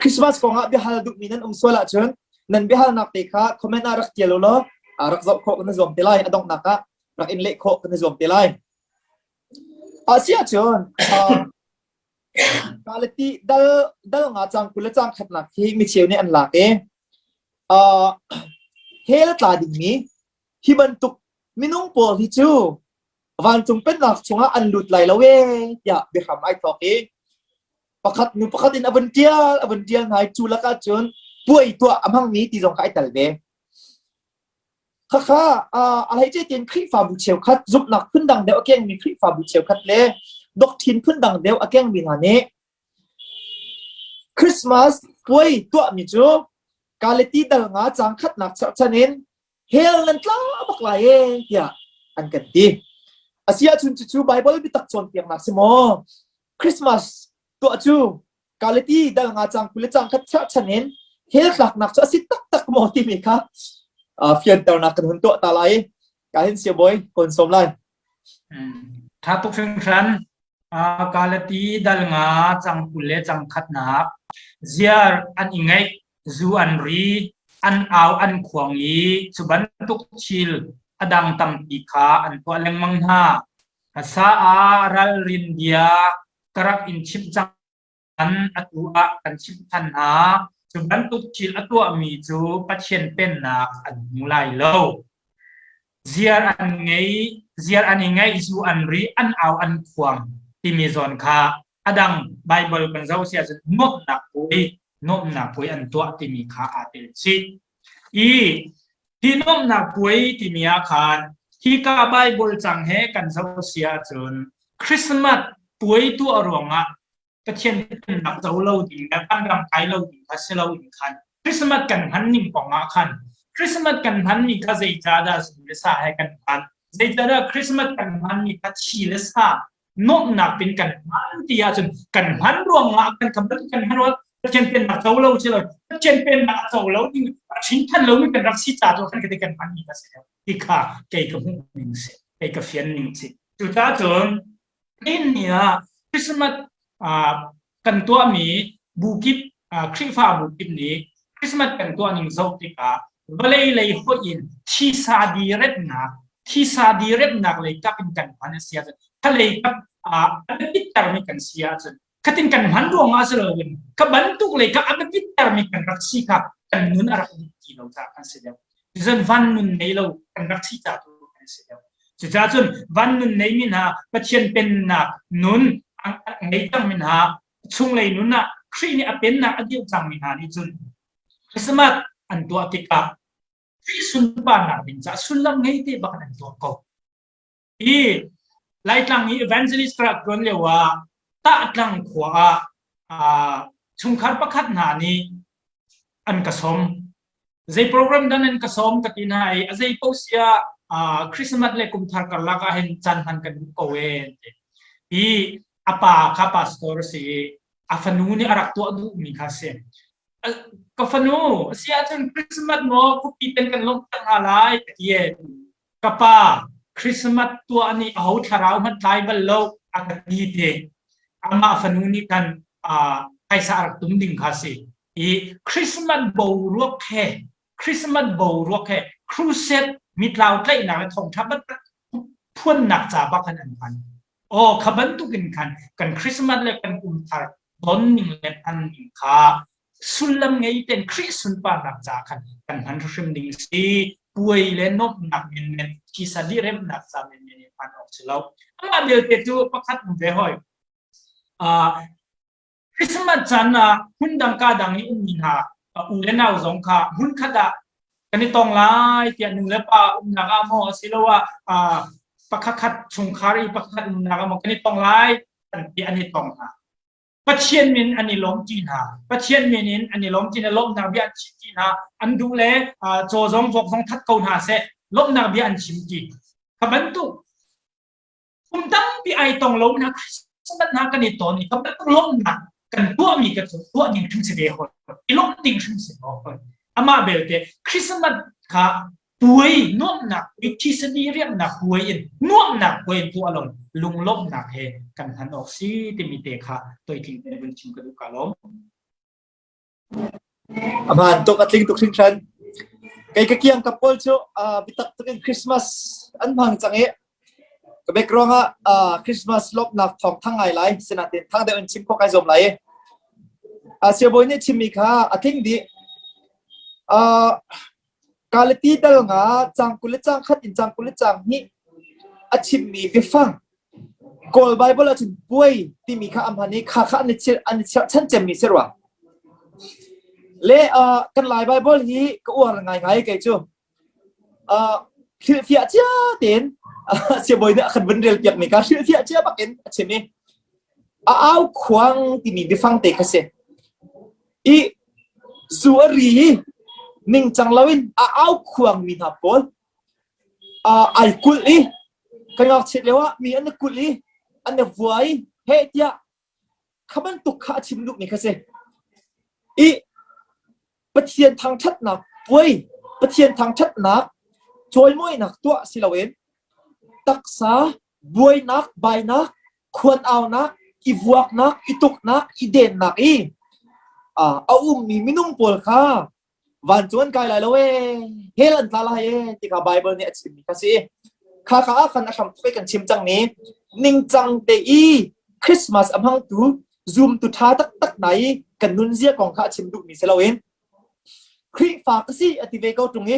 Speaker 1: Christmas kongah biahal duhmi nan um sual ahcun nan biahalnak te kha comment ah rak tial u law rak zoh khawh kan i zuam te lai. A donghnak ah rak in leh khawh kan i zuam te lai. A si ahcun Galati dal dal nga cang 20 le cang khatnak hi micheu nih an lak i hell tla dingmi hi bantuk minung pawl hi cu vancung pennak chungah an lut lai lo ee tiah biahram ai thawk i pakhat nu pakhat in a vun ṭial a vun ṭial hna i cu lakah cun puai tuah a hmangmi ti zong kha ai tel ve. Khakha a hleice tiin Khrihfabu cheukhat zumhnak phundang deuh a kengmi Khrihfabu cheukhat le doctrine phundang deuh a kengmi hna nih Christmas puai tuahmi cu Galati dal nga cang khatnak cherhchan in hell nan tla bak lai e tiah an kan ti. Asi ahcun cucu Bible biatak cawnpiaknak si maw? Christmas tuah cu Galati dal nga cang 20 le cang khat cherhchan in hell tlaknak cu a si taktak maw timi kha fianternak kan hun tuah ta lai. Ka hin siabawi kawn sawm lai.
Speaker 2: Tha tuk hringhran. Galati dal nga cang 20 le cang khatnak. Ziar an i ngeih zu an ri, an au an khuang i cu bantuk thil a dang tampi kha an tuah lengmang hna. Hmasa ah ralrin bia ka rak in chimh cang atu ah kan chimh than hna. Cu bantuk thil a tuahmi cu Pathian Pennak an hmu lai lo. Ziar an ngei, ziar an i ngeih, zu an ri, an au an khuang timi zawn kha a dang Baibal kan zoh si ahcun nuamhnak puai nuamhnak puai an tuah timi kha aa tel chih. I hi nuamhnak puai timi ah khan hika Baibal cang he kan zoh si ahcun Christmas puai tuah ruangah Pathian pennak co lo ding le vanram kai lo ding kha si loin khan Christmas kan hman ning kong ah khan Christmas kan hmanmi kha zeicahdah zu le sa he kan hman zeicahdah Christmas kan hmanmi kha thi le sa nuamhnak pin kan hman ti ahcun kan hman ruangah kan kan kan hman ruang Pathian pennak co lo si lo Pathian pennak a co lo ding a ṭhin than lomi kan rak si ca tu kan kan hman mi kha si ti kha kei ka hmuh ning si kei ka fian ning si cucaah cun nihin ni ah Christmas kan tuahmi bu kip Khrihfa bu kip nih Christmas kan tuah ning zoh tikah vawlei lei hoih in thisa direpnak thisa direpnak lei kap in kan hman a si ahcun thalei kap a biapittermi kan si ahcun. Khatin kan hman ruangah si loin ka bantuk le ka a biapit termi kan rak si kha kan nun a rak dik ti lo caah kan si deuh. Cun van nun nei lo kan rak si caah tu kan si deuh. Cucaah cun van nun neimi hna Pathian pennak nun a ngei cangmi hna chunglei nun ah Khrih nih a pennak a dirh cangmi hna nih cun Christmas an tuah tikah Khrih sunparnak ding caah sullam ngei te bak in an tuah ko. Hi Laitlang i evangelist ka rak ṭuan lio ah Tahtlang khua ah chungkhar pakhat hna nih an ka sawm. Zei program dah nan ka sawm ka ti hna i a zei paoh siah Christmas le kumthar karlak ah hin caan hman kan duh ko ee an ti. Hi a pa kha pastor a si i a fanu nih a rak tuah duhmi kha a si. Ka fanu, a si ahcun Christmas maw khuapi ten kan lawmhter hna lai ka ti ee. Ka pa, Christmas tuah nih aho thlarau hmanh tlai bal lo a ka ti te. Amah fanu nih khan phaisa a rak tum ding kha si. I Christmas boruak he Christmas boruak he crusade mitlau tlaihnak le thawngṭha bantuk phuannak ca bak khan an hman. Aw kha bantukin khan kan Christmas le kan kum thar don ning le hman ning kha sullam ngei ten Khrih sunparnak ca khan kan hman hrim ding si puai le nuamhnak menmen thisa dih-remnak ca menmen in hman awk si lo amah belte cu pakhat um ve hoi uh, Christmas caan ah hmundang ka dang i ummi hna u le nau zong kha hmunkhat ah kan i tong lai tiah nu le pa umnak ah maw asiloah pakhat chungkhar i pakhat umnak ah maw kan i tong lai an ti an i tong hna. Pathian min an i lawm ṭi hna. Pathian min in an i lawm ṭi hna. Lawmhnak bia an chim ṭi hna. An duh le caw zong vok zong that ko hna seh. Lawmhnak bia an chim ṭi. Kha bantuk kum tampi ai tong lo hna Christmas hna kan i ton i kan bantuk lawmhnak kan tuahmi ka cu tuah ding hrim si ve hoi i lawmh ding hrim si hoi amah belte Christmas kha puai nuamhnak puai thisani riamnak puai in nuamhnak puai in tuah lo lunglawmhnak he kan hman awk si timi te kha toitling te vun chim ka duh ka lawm
Speaker 1: Aman tuk a tling tuk hringhran. Kei ka kiang ka pawl cu biatak tuk in Christmas an hmang cang i ka bek ruangah Christmas lawmhnak thawng thang ngai lai sinain thang deuh in chim khawh kai zuam lai i. Siabawi nih chimmi kha a tling dih. Kalati dal nga cang 20 le cang khat in cang 20 le cang hnih a chimmi biafang Kawl Baibal ahcun puai timi kha a hman i kha kha an i an i cherhchan cemmi si rua. Le uh, kan Lai Baibal hi ka uar ngaingai kei cu. Uh, hrilhfiah cia tein siabawi nih a kan vun rel piakmi kha hrilhfiah cia bakin a chim i a au khuang timi biafang te kha si. I zu a ri i ningcang loin a au khuangmi hna pawl uh, ai kulh i kan ngakchiat lio ah mi an i kulh i an i vua i heh tiah kha bantuk kha a chim duhmi kha si i Pathian thangṭhatnak puai Pathian thangṭhatnak cawimawinak tuah si loin taksa buainak bainak khuan aunak i vuaknak i tuknak i dennak i a ummi minung pawl kha vancung an kai lai lo ee hell an tla lai ee ti kha Bible nih a chimmi kha si kha kha ah khan a hram thawk kan chim cangmi ningcang te i Christmas a hmangtu zumtu ṭha taktak hna i kan nunzia kong kha a chim duhmi si loin Khrihfa ka si a ti ve ko ṭung i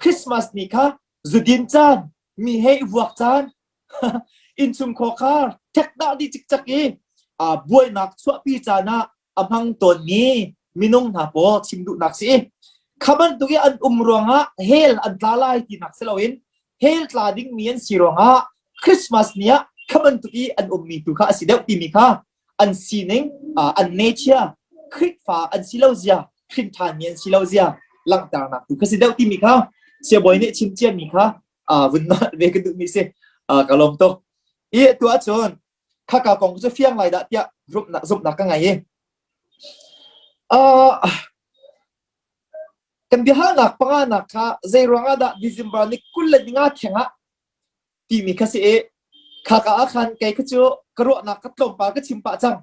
Speaker 1: Christmas ni kha zudin caan mi he i vuak caan innchungkhar kha ṭhekdah dih cikcek i buainak chuahpi caan ah a hmang tawnmi minung hna pawl chim duhnak si. Kha bantuk i an um ruangah hell an tla lai tinak si loin hell tla dingmi an si ruangah Christmas ni ah kha bantuk i an ummi tu kha a si deuh timi kha an sining an nature Khrihfa an si lo zia hrin ṭhanmi an si lo zia langhternak tu kha si deuh timi kha siabawi nih chim ciami kha vun ve ka duhmi si ka lawm tuk i tu ahcun khaka kong cu fiang lai dah tiah zumhnak zumhnak ka ngei i uh, kan biahalnak panganak kha zei ruangah dah December ni 20 le ninga theng ah timi kha si i khaka ah khan kei kha cu ka ruahnak ka tlawmpal ka chim pah cang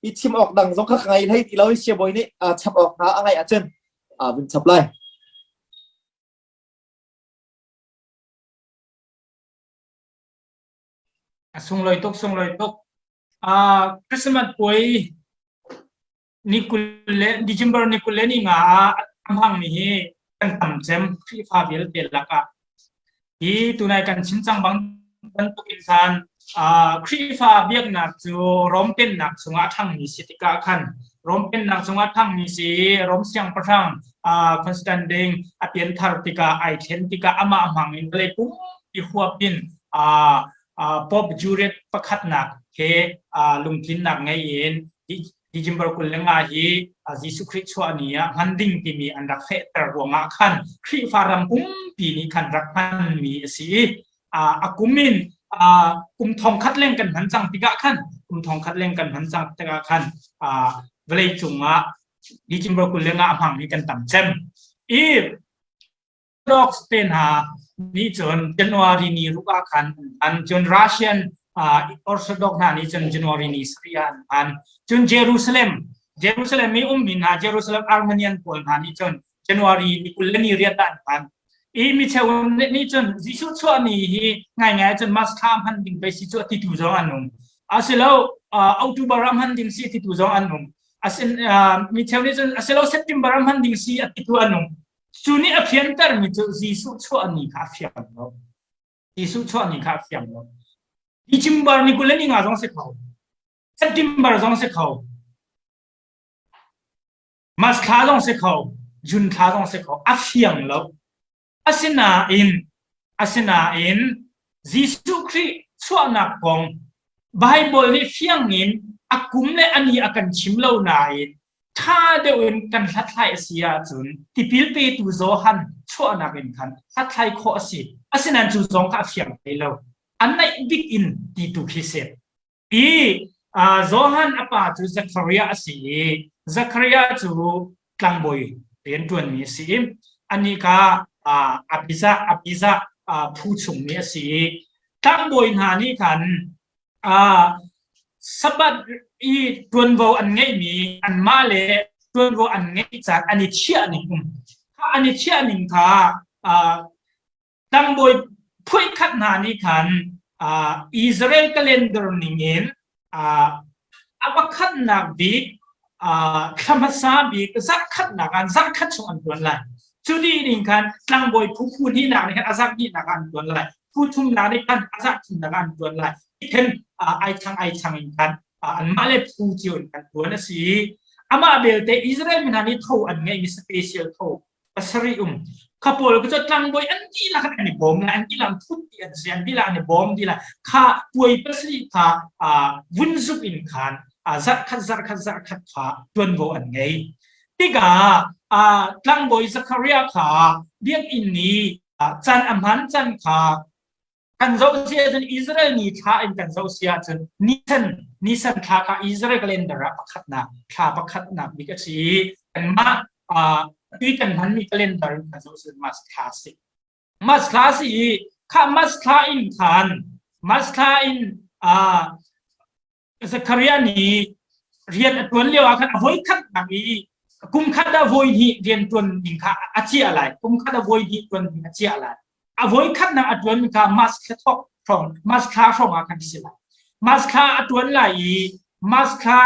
Speaker 1: i chim awk dang zong kha ka ngei hlei ti lo i siabawi nih chap awk hna a ngaih ahcun vun chap lai.
Speaker 2: A sunglawi tuk, sunglawi tuk. Uh, Christmas puai ni 20 le December ni 25 ah a hmangmi hi kan tam cem Khrihfa vialte lakah. Hi tunai kan chim cang bang bantuk in khan uh, Khrihfa biaknak cu Rom pennak chungah a ṭhangmi si tikah khan Rom pennak chungah a ṭhangmi si Rom siangpahrang uh, Constantine a pianthar tikah ai thlen tikah amah hmang in vawlei pumpi huap in uh, uh, Pope Julius pakhatnak he uh, lungtlinnak ngei in December 25 hi Jesuh Khrih chuah ni ah hman ding timi an rak fehter ruangah khan Khrihfa ram pumpi nih khan rak hmanmi a si i a kum in kum thong khat leng kan hman cang tikah khan kum thong khat leng kan hman cang tikah khan vawlei cungah December 25 a hmangmi kan tam cem. I Orthodox te hna nih cun January ni ruk ah khan an hman. Cun Russian uh, Orthodox hna nih cun January ni sarih ah an hman. Cun Jerusalem, Jerusalem i ummi hna Jerusalem Armenian pawl hna nih cun January ni 20 le ni riat ah an hman. I mi cheu nih cun Jesuh chuah ni hi ngaingai cun March thla hman ding pei si cu ti tu zong an um. Asilo uh, October ah hman ding si ti tu zong an um. Asin uh, mi cheu nih cun asilo September ah hman ding si a ti tu an um. Cu nih a fiantermi cu Jesuh chuah ni kha a fiang lo. Jesuh chuah ni kha a fiang lo. December ni 20 le ni nga zong si kho. September zong si kho. March thla zong si kho. June thla zong si kho. A fiang lo. Asinain, asinain Jesuh Khrih chuahnak kong Baibal nih fiang in a kum le a ni a kan chim lo nain ṭha deuh in kan hlathlai a si ahcun tipil petu Johan chuahnak in khan hlathlai khawh a si. Asinain cu zong kha a fiang hlei lo. A naih bik in ti tu khi si. I Johan a pa cu Zechariah a si i Zechariah cu tlangbawi rianṭuanmi a si i anih kha Abijah Abijah phu chungmi a si i tlangbawi hna nih khan Sabbath i ṭuanvo an ngeihmi anmah le ṭuanvo an ngeih caan an i chiah ning um. Kha an i chiah ning kha tlangbawi phuikhat hna nih khan Israel calendar ning in a pakhatnak bik thla hmasa bik zarhkhatnak ah zarhkhat chung an ṭuan lai. Cu dih ning khan tlangbawi phu phu hnihnak nih khan a zarh hnihnak ah an ṭuan lai. Phu thumnak nih khan a zarh thumnak ah an ṭuan lai. Khin ai chang ai chang in khan anmah le phu cio in kan ṭuan a si. Amah belte Israel mi hna nih tho an ngeihmi special tho pasarih um. Kha pawl cu tlangbawi an dihlak an i bawm lai, an dihlak thut ti an si, an dihlak an i bawm dihlak. Kha puai pasarih kha vun zuk in khan zarhkhat zarhkhat zarhkhat kha ṭuanvo an ngei. Tikah tlangbawi Zachariah kha biakinn i can a hman can kha kan zoh si ahcun Israel ni thla in kan zoh si ahcun Nisan Nisan thla kha Israel calendar ah pakhatnak thla pakhatnak bik a si i kanmah tui kan hmanmi calendar in kan zoh si March thla a si. March thla a si i kha March thla in khan March thla in Zechariah nih rian a ṭuan lio ah khan a voikhatnak i kum khat ah voi hnih rian ṭuan ding kha a chiah lai. Kum khat ah voi hnih ṭuan ding a chiah lai. A voikhatnak a ṭuan kha March thla thawk hrawng, March thla hrawng ah khan a si lai. March thla a ṭuan lai i March thla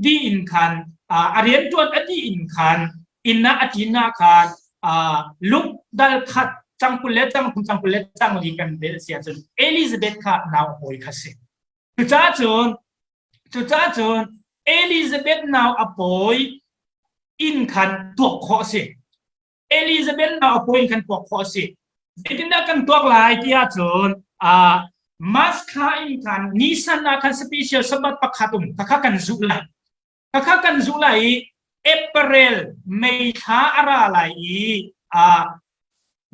Speaker 2: dih in khan a rian ṭuan a dih in khan inn ah a ṭin ah khan luk dal khat cang 20 le cang thum cang 20 le cang li kan rel a si ahcun Elizabeth kha nau a pawi kha si. Cucaah cun cucaah cun Elizabeth nau a pawi inn khan tuak khawh a si. Elizabeth nau a pawi inn khan tuak khawh a si. Zeitindah kan tuak lai ti ahcun uh, March thla in khan Nisan ah khan special Sabbath pakhat um khakha kan zuh lai. Khakha kan zuh lai i April May thla a ra lai i uh,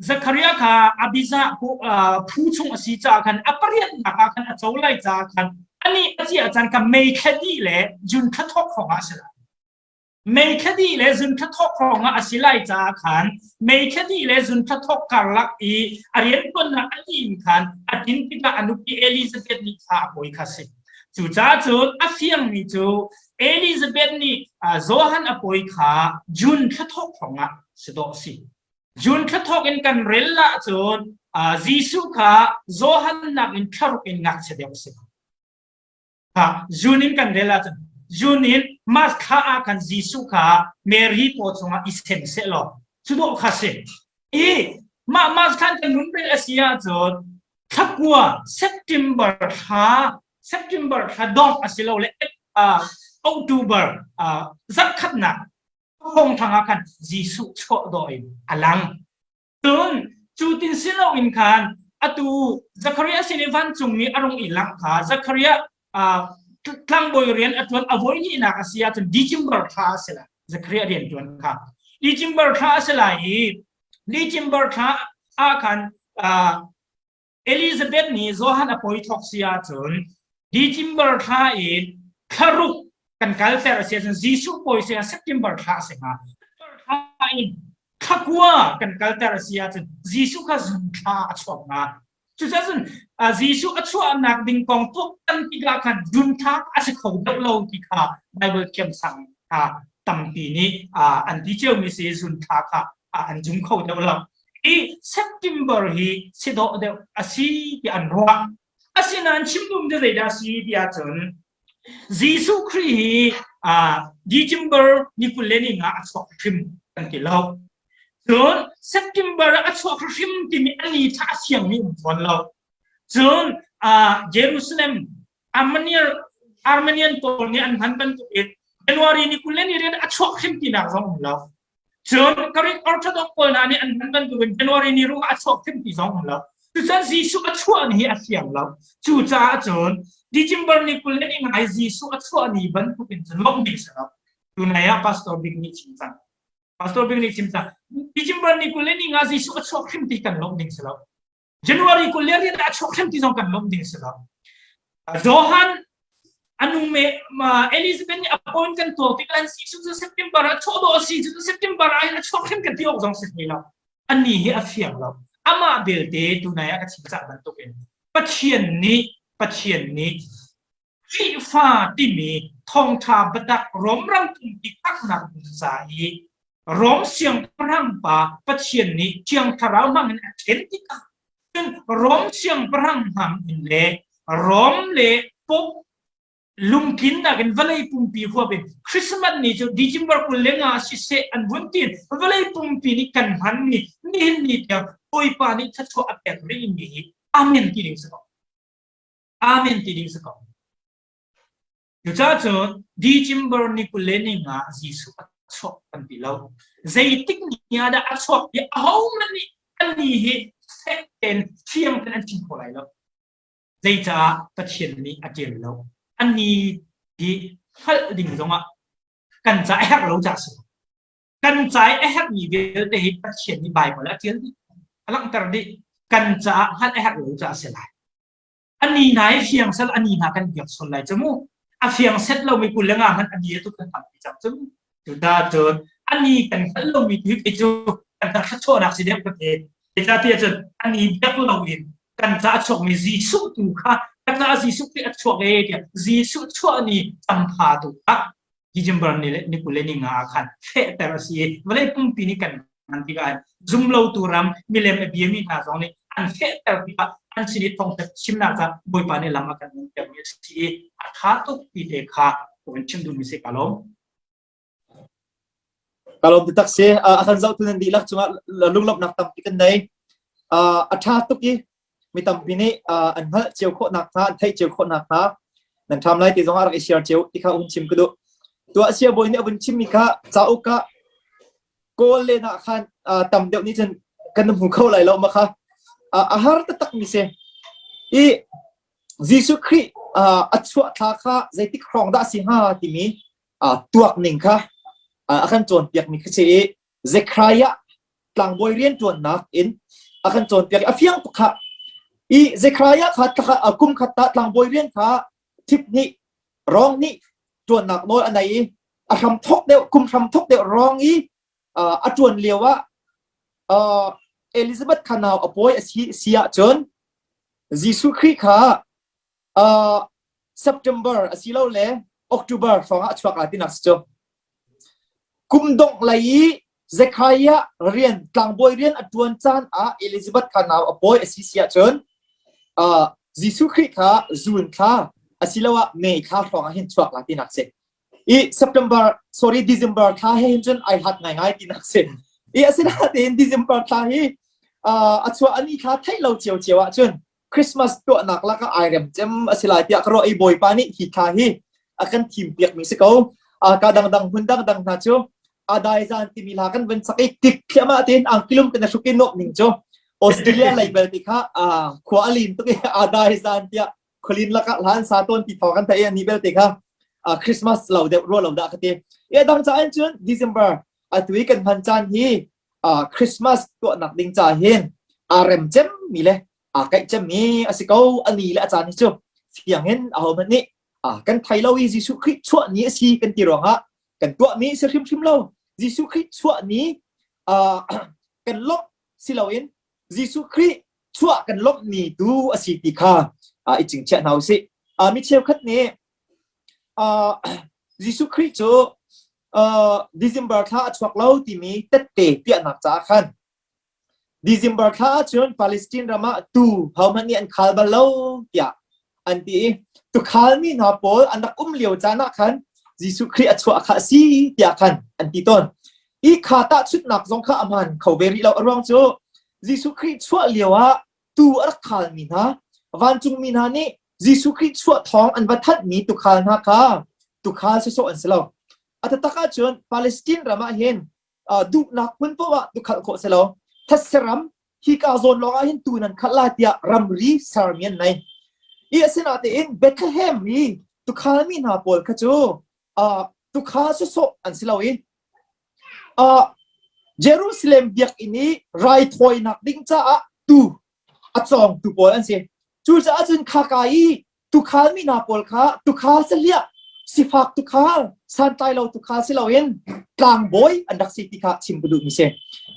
Speaker 2: Zechariah kha Abijah phu chung a si caah khan a pariatnak ah khan a co lai caah khan ani a ci ah caan kha May thla dih le June thla thawk hrawng ah a si lai. May thla dih le June thla thawk hrawng ah a si lai caah khan May thla dih le June thla thawk karlak i a rianṭuannak a dih in khan a tin tikah a nupi Elizabeth nih thla a pawi kha a si. Cucaah cun a fiangmi cu Elizabeth nih Johan a pawi kha June thla thawk hrawng ah si dawh a si. June thla thawk in kan rel ahcun Jesuh kha Johan nakin thlaruk in ngakchia deuh a si. Ha, June in kan rel ahcun June in March thla ah khan Jesuh kha Mary paw chungah i sem seh law cu dawh kha si. I mah March thla kan nun rel a si ahcun thlakua September thla September thla dongh a si lo le uh, October uh, zarhkhatnak thong thang ah khan Jesuh chuah dawh in a lang. Cun cu tin si loin khan atu Zakhariah sin i vancungmi a rung i langh kha Zakhariah uh, tlangbawi rian a ṭuan a voi hnihnak a si ahcun December thla a si lai. Zakhariah rian ṭuan kha. December thla a si lai i December thla ah khan uh, Elizabeth nih Johan a pawi thawk si ahcun December thla in thlaruk kan kalter a si ahcun Jesuh pawi si ah September thla a si hnga. September thla in thlakua kan kalter a si ahcun Jesuh kha zun thla a chuak hnga. Cucaah cun Jesuh a chuahnak ding kong tuaktan tikah khan zun thla a si kho deuh lo ti kha Bible thiamsang kha tampi nih an ti ciomi si zun thla kha an zum kho deuh lo. Hi September hi si dawh deuh a si ti an ruah. Asinain chim duhmi cu zeidah a si ti ahcun Jesuh Khrih hi uh, December ni 20 le ni nga a chuak hrim kan ti lo. Cun September ah a chuak hrim timi a ni tha a fiangmi um fawn lo. Cun uh, Jerusalem Armenian Armenian pawl nih an hman bantukin January ni 20 le ni rian a chuak hrim tinak zong um lo. Cun Greek Orthodox pawl hna nih an hman bantukin January ni ruangah a chuak hrim ti zong um lo. Cucun Jesuh a chuah ni hi a fiang lo. Cucaah cun December ni 20 le ni ngai Jesuh a chuah ni bantukin cun lawmh ding si lo. Tunai ah Pastor Bik nih chim cang. Pastor Bik nih chim cang. December ni 20 le ni nga Jesuh a chuak hrim ti kan lawmh ding si lo. January 20 le rian ah a chuak hrim ti zong kan lawmh ding si lo. Johan anu me Elizabeth nih appoint kan tuak tik an si cu September ah chuah dawh a si cu September ah hin a chuak hrim kan ti awk zong si hlei lo. Anni hi a fiang lo. Amah belte tunai ah ka chim cang bantukin Pathian nih Pathian nih Khrihfa timi thawngṭha biatak Rom ram pumpi phaknak ding ca i Rom siangpahrang pa Pathian nih Thiang Thlarau hmangin a ṭhen tikah cun Rom siangpahrang hmang in le Rom le Pope lungtlinnak in vawlei pumpi huap in Christmas ni cu December 25 siseh an vun ti vawlei pumpi nih kan hmanmi nihin ni tiang Bawipa nih thluachuah a pek rihmi hi Amen ti ding si ko. Amen ti ding si ko. Cucaah cun December ni 20 le ni nga Jesuh a chuak kan ti lo. Zeitik ni ah dah a chuak ti ahohmanh nih an ni hi fek tein fiang tein an chim kho lai lo. Zeicah Pathian nih a ṭial lo. An ni hi hngalh ding zongah kan ca a herh lo ca si. Kan ca i a herhmi vialte hi Pathian nih Baibal ah a ṭial dih. A langhter dih. Kan caah hngalh a herh lo ca a si lai. Ani hna hi fiang sel ani hna kan biak sual lai cu mu. A fiang set lomi 25 hmanh ani atu kan tampi cang cu. Cuta cun ani kan hngalh lomi tu hi cu kan kan thluachuahnak si deuh ka ti. Zeicahtiah cun ani biak loin kan ca a chuakmi Jesuh tu kha ka ca Jesuh Khrih a chuak e tiah Jesuh chuah ni campha tu kha December ni le ni 20 le ni nga ah khan fehter a si i vawlei pumpi nih kan hman tikah zumlotu ram milem a biami hna zong nih an fehter tikah an sin i thawngtha chimnak ca Bawipa nih lam a kan termi a si i a tha tuk ti te kha ka vun chim duhmi si ka lawm.
Speaker 1: Ka lawm taktak si. A kan zohtu nan dihlak cungah lunglawmhnak tampi kan nei. A tha tuk i mi tampi nih an hngalh cio khawh nakhnga an theih cio khawh nakhnga nan ṭham lai ti zongah rak i share cio ti kha hun chim ka duh. Tuah sia bawi nih a vun chimmi kha cauk ah kawl len ah khan tam deuh nih cun kan hmu kho lai lo ma kha a har taktak mi si. I Jesuh Khrih a chuah thla kha zeitik hrawng dah si hnga timi tuak ning kha a kan cawnpiak mi kha si i Zekhariah tlangbawi rianṭuannak in a kan cawnpiak i a fiang tuk khah. I Zekhariah kha thla kum khat ah tlangbawi rian kha thip hnih rong hnih ṭuannak nawl a nei i a hram thok deuh kum hram thok deuh rong i a ṭuan lio ah Elizabeth kha nau a pawi a si si ahcun Jesuh Khrih kha September asilole October hrawng ah a chuak lai tinak si cu. Kum dongh lei i Zekhariah rian tlangbawi rian a ṭuan caan ah Elizabeth kha nau a pawi a si si ahcun uh, Jesuh Khrih kha June thla. Asiloah May thla hrawng ah hin chuak la tinak si. I September, sorry, December thla he hin cun ai hlat ngaingai tinak si. I asinain December thla hi a chuah ani thla theih lo cio cio ahcun Christmas tuahnak lakah ai rem cem a si lai tiah ka ruah i Bawipa nih hi thla hi a kan thim piakmi si ko. Ka dangdang hmun dangdang hna cu adai zan timi hla kan van sak i tik thliahmah tein angkilum kan hruk i nuamh ning cu Australia lei bel ti kha khua a lin tuk i adai zan tiah khualin lakah hlan sa tawn ti thawng kan theih i ani belte kha Christmas lo deuh rua lo dah ka ti. I dang ca in cun December atu i kan hman caan hi Christmas tuahnak ding ca hin aa rem cem mi le aa kaih cem mi a si ko ani le a caan hi cu fiang in ahohmanh nih kan thei lo i Jesuh Khrih chuah ni a si kan ti ruangah kan tuahmi si hrimhrim lo. Jesuh Khrih chuah ni kan lawmh si loin Jesuh Khrih chuah kan lawmh ni tu a si ti kha i chingchiah hna usih. Mi cheukhat nih Jesuh Khrih cu December thla a chuak lo timi tette piahnak caah khan December thla ahcun Palestine ram ah tuu hohmanh nih an khal bal lo tiah an ti i tukhalmi hna pawl an rak um lio caan ah khan Jesuh Khrih a chuah kha a si tiah khan an ti tawn. I kha tahchunhnak zong kha a hmaan kho ve rih lo. A ruang cu Jesuh Khrih chuah lio ah tuu a rak khalmi hna vancungmi hna nih Jesuh Khrih chuah thawng an va thanhmi tukhal hna kha tukhal sawsawh an si lo. A taktak ahcun Palestine ram ah hin duhnak hmun paoh ah tukhalh khawh si lo. Thetse ram hika zawn lawng ah hin tuu nan khalh lai tiah ramri sermi an nei. I asinain Bethlehem i tukhalmi hna pawl kha cu tukhal sawsawh an si lo i Jerusalem biakinn i raithawinak ding caah tuu a cawngtu pawl an si. Cucaah cun khaka i tukhal mi hna pawl kha tukhal sahliah sifak tukhal santlai lo tukhal si loin tlangbawi an rak si ti kha chim ka duhmi si.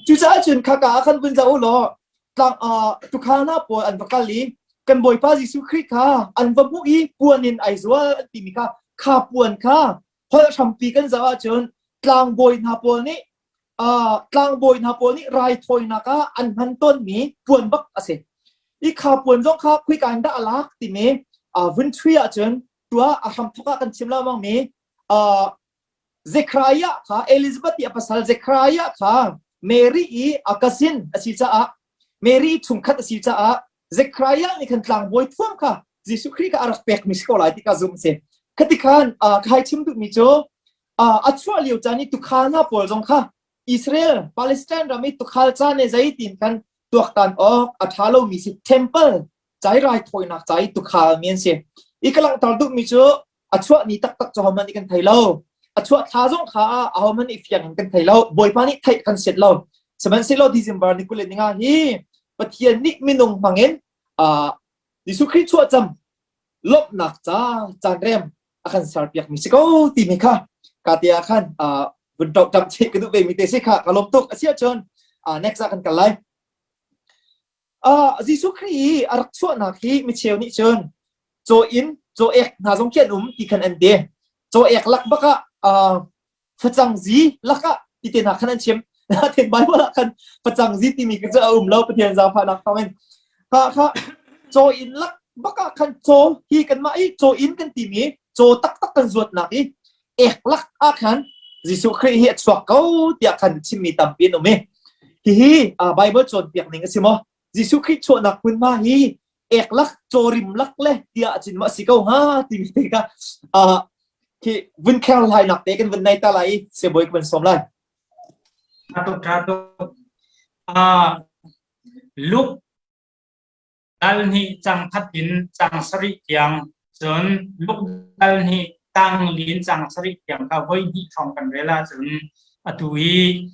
Speaker 1: Cucaah cun khaka ah khan vun zoh u law tlang tukhal hna pawl an va kal i kan Bawipa Jesuh Khrih kha an va hmuh i puan in ai zual an timi kha kha puan kha holh hrampi kan zoh ahcun tlangbawi hna pawl nih tlangbawi hna pawl nih raithawinak ah an hman tawnmi puan bak a si. I kha puan zong kha khuika in dah a lak timi vun thui ahcun tuah a hramthawk ah kan chim lengmang mi Zechariah kha Elizabeth i a pasal Zechariah kha Mary i a cousin a si caah Mary chungkhat a si caah Zechariah nih khan tlangbawi thuam kha Jesuh Khrih kha a rak pekmi si ko lai ti ka zumh si. Khati khan ka hai chim duhmi cu a chuah lio caan i tukhal hna pawl zong kha Israel Palestine ram i tukhal caan le zeitin khan tuaktan awk a ṭha lomi si temple cai raithawinak ca i tukhal mi an si. I ka langhter duhmi cu a chuah ni taktak cu ahohmanh nih kan thei lo. A chuah thla zong kha ahohmanh nih fiang in kan thei lo. Bawipa nih theih kan set lo. Sihmanhsehlaw December ni 25 hi Pathian nih minung hmangin Jesuh Khrih chuahcam lawmhnak ca caan rem a kan serpiakmi si ko timi kha ka te ah khan vun ṭoh ṭam chih ka duh ve mi te si kha ka lawm tuk a si ahcun next ah kan kal lai. Jesuh Khrih i a rak chuahnak hi micheu nih cun caw inn caw ek hna zong khi an um ti khan an ti. Caw ek lak bak ah facang zi lakah ti te hna khan an chim. Nain Bible ah khan facang zi timi cu a um lo Pathian zaangfahnak thawngin. Kha kha caw inn lak bak ah khan caw hi kanmah i caw inn kan timi caw taktak kan zuatnak i ek lak ah khan Jesuh Khrih hi a chuak ko tiah khan chimmi tampi an um i hihi Bible cawnpiak ning a si maw? Jesuh Khrih chuahnak hmunhma hi ek lak cawrim lak le tiah cun ma si ko hnga timi te kha khi vun kher hlainak te kan vun nei ta lai i sibawi ka van sawm lai.
Speaker 2: Tha tuk tha tuk. Luke dal hnih cang khat in cang sarih tiang cun Luke dal hnih tang lin cang sarih tiang kha voi hnih hrawng kan rel ahcun atu i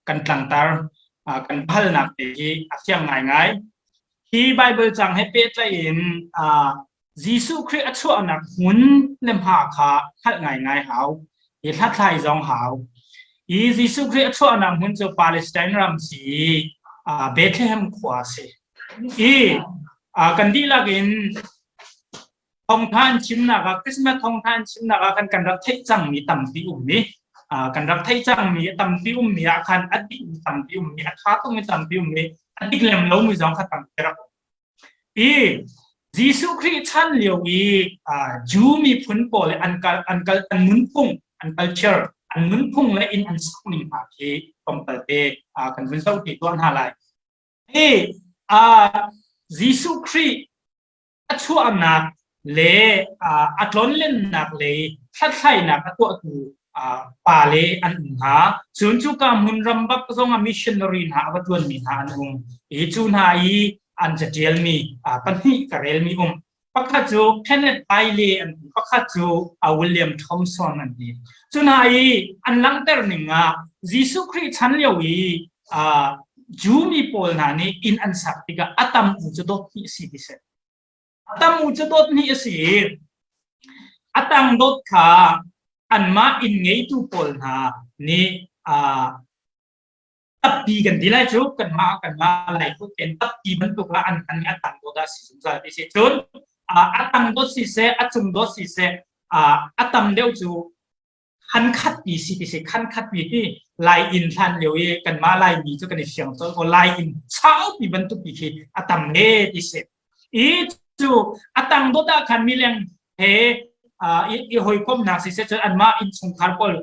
Speaker 2: kan tlangtar kan halnak te hi a fiang ngaingai. Hi Baibal cang he pehtlaih in Jesuh Khrih a chuahnak hmun le hma kha hngalh ngaingai hau. Hi hlathlai zong hau. Hi Jesuh Khrih a chuahnak hmun cu Palestine ram si i Bethlehem khua a si. I kan dihlak in thawngtha an chimnak ah Christmas thawngtha an chimnak ah khan kan rak theih cangmi tampi um i kan rak theih cangmi tampi ummi ah khan a dikmi tampi ummi a ṭha tukmi tampi ummi a dik lem lomi zong kha tampi rak um. I. Jesuh Khrih chan lio i Jew miphun pawl an kal an kal an nunphung an culture an nunphung le inn an sak ning hna khi tlawmpal te kan vun zoh ti tuah hna lai. Hi Jesuh Khrih a chuahnak le a tlonlennak lei hlathlainak a tuahtu pa le an um hna. Cun cuka hmun ram bak zong ah missionary hna a va ṭuanmi hna an um. I cu hna i an caṭialmi pahnih ka relmi um. Pakhat cu Kenneth Bailey an ti, pakhat cu William Thomson an ti. Cu hna i an langhter ning ah Jesuh Khrih chan lio i Jew mi pawl hna nih inn an sak tikah a tam u cu dot hnih a si ti si. A tam u cu dot hnih a si i a tang dot kha anmah inn ngeitu pawl hna nih tappi kan ti lai cu kanmah kanmah lai phun ten tappi bantuk ah an hman i a tang dot ah si zungzal ti si. Cun a tang dot siseh a cung dot siseh a tam deuh cu khan khat pi si ti si khan khat pi hi lai inn hlan lio i kanmah laimi cu kan i fiang colh ko lai inn saupi bantuk pi khi a tam le ti si i cu a tang dot ah khan mileng he i hawikomhnak siseh cun anmah innchungkhar pawl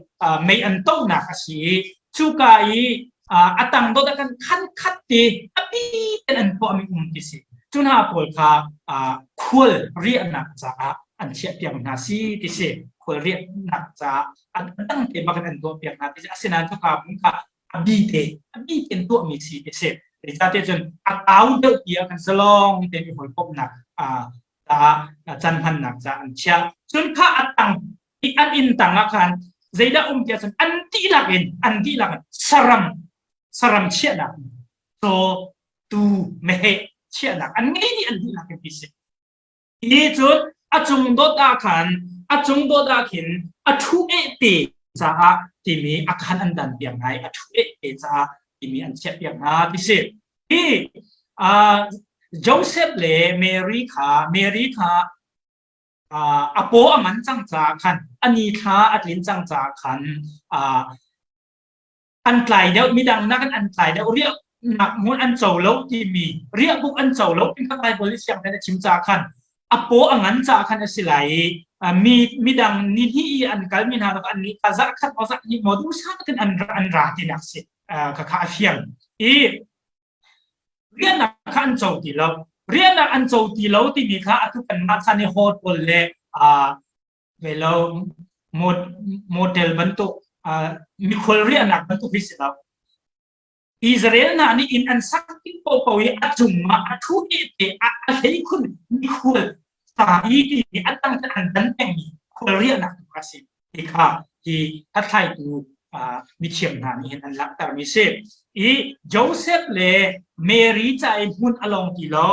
Speaker 2: mei an tonak a si i cuka i a tang dot ah khan khan khat te a pi ten an tuahmi um ti si cu hna pawl kha khual riahnak caah an chiahpiak hna si ti si khual riahnak caah an dang te bak in an tuahpiak hna ti si asinain cuka hmun kha a bi te a bi ten tuahmi si ti si zeicahtiah cun a kau deuh tiah kan zalong tein i hawikomhnak caah can hmannak caah an chiah cun kha a tang an inn tang ah khan zeidah um tiah cun an dihlak in an dihlak in saram saram chiahnak caw tuu meheh chiahnak an ngei dih an dihlak in ti si Hi cun a cung dot ah khan a cung dot ah khin a ṭhu eh te caah timi a khan an dan piak hna i a ṭhu eh te caah timi an chiah piak hna ti si. Hi uh, Joseph le Mary kha Mary kha uh, a paw a man cang caah khan a ni thla a tlin cang caah khan uh, an tlai deuh midang nakin an tlai deuh riahnak hmun an co lo timi riahbuk an co lo tin kha Bible i siang a chim caah khan a paw a ngan caah khan a si lai i mi midang ni hnih i an kal mi hna an nih kha zarh khat maw zarh hnih maw duhsah takin an an ra tinak si kha kha a fiang i riahnak kha an co ti lo riahnak an co ti lo timi kha atu kanmah chan i hotel le Velo motel bantuk mikhual riahnak bantuk hi si lo. Israel hna nih inn an sak tik paohpaoh i a cungah a ṭhu te a hleikhun mikhual sa i ti a tang an dan pengmi khual riahnak tu a si. Hi kha hi hlathlaitu mithiam hna nih hin an langhtermi si. I Joseph le Mary ca i hmun a lawng ti lo,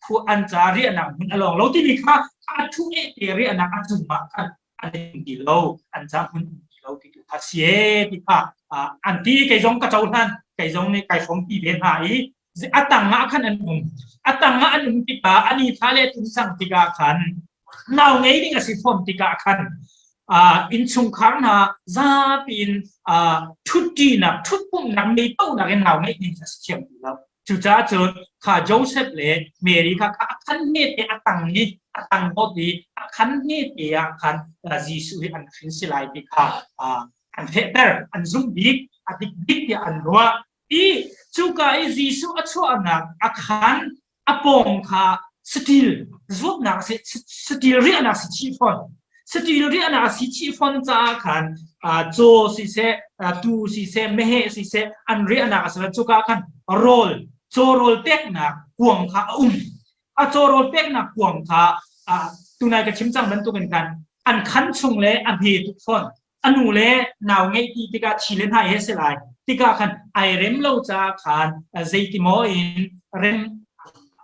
Speaker 2: khu an ca riahnak hmun a lawng lo timi kha a thu eh te riahnak a cungah khan an um ti lo, an ca hmun um ti lo ti tu kha si e ti kha an ti kei zong ka cohlan kei zong nih kai hrawmpi ve hna i a tang ah khan an um a tang ah an um tikah an i thla le tun sang tikah khan nau ngei ding a si fawn tikah khan innchungkhar hna zapi in ṭhutṭinak ṭhutpumhnak mei tonak in nau ngeih ding a si thiam ti lo cucaah cun kha Joseph le Mary kha kha a khan hme te a tang i a tang dot i a khan hme te ah khan Jesuh hi an hrin si lai ti kha an fehter an zumh bik a dik bik tiah an ruah I cuka i Jesuh a chuahnak a khaan a pawng kha saṭil zuatnak a si, saṭil riahnak a si chih fawn. Saṭil riahnak a si chih fawn caah khan caw siseh, tuu siseh, meheh siseh an riahnak a si. Cuka khan rawl, caw rawl peknak kuang kha a um. A caw rawl peknak kuang kha tunai ka chim cang bantukin khan an khan chung le a hme tuk fawn. A nu le nau ngeih ti tikah thi le hnai he si lai tikah khan ai rem lo caah khan zeiti maw in rem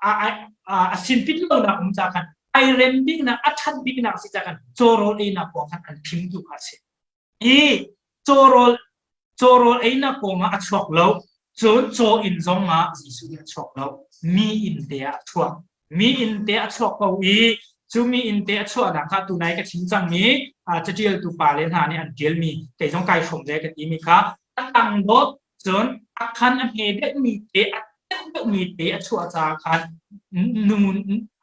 Speaker 2: a sinpit lonak um caah khan ai rem biknak a ṭhat biknak si caah khan cawrawl einak kong khan an thim tu kha a si. Hi cawrawl cawrawl einak kong ah a chuak lo cun caw inn zong ah Jesuh nih a chuak lo mi inn te ah a chuak. Mi inn te a chuak ko i cu mi inn te a chuahnak kha tunai ka chim cangmi caṭialtu pa le hna nih an ṭialmi kei zong kai hrawm ve ka timi kha a tang dot cun a khan a hme deuhmi te a deuh. deuhmi te a chuah caah khan nu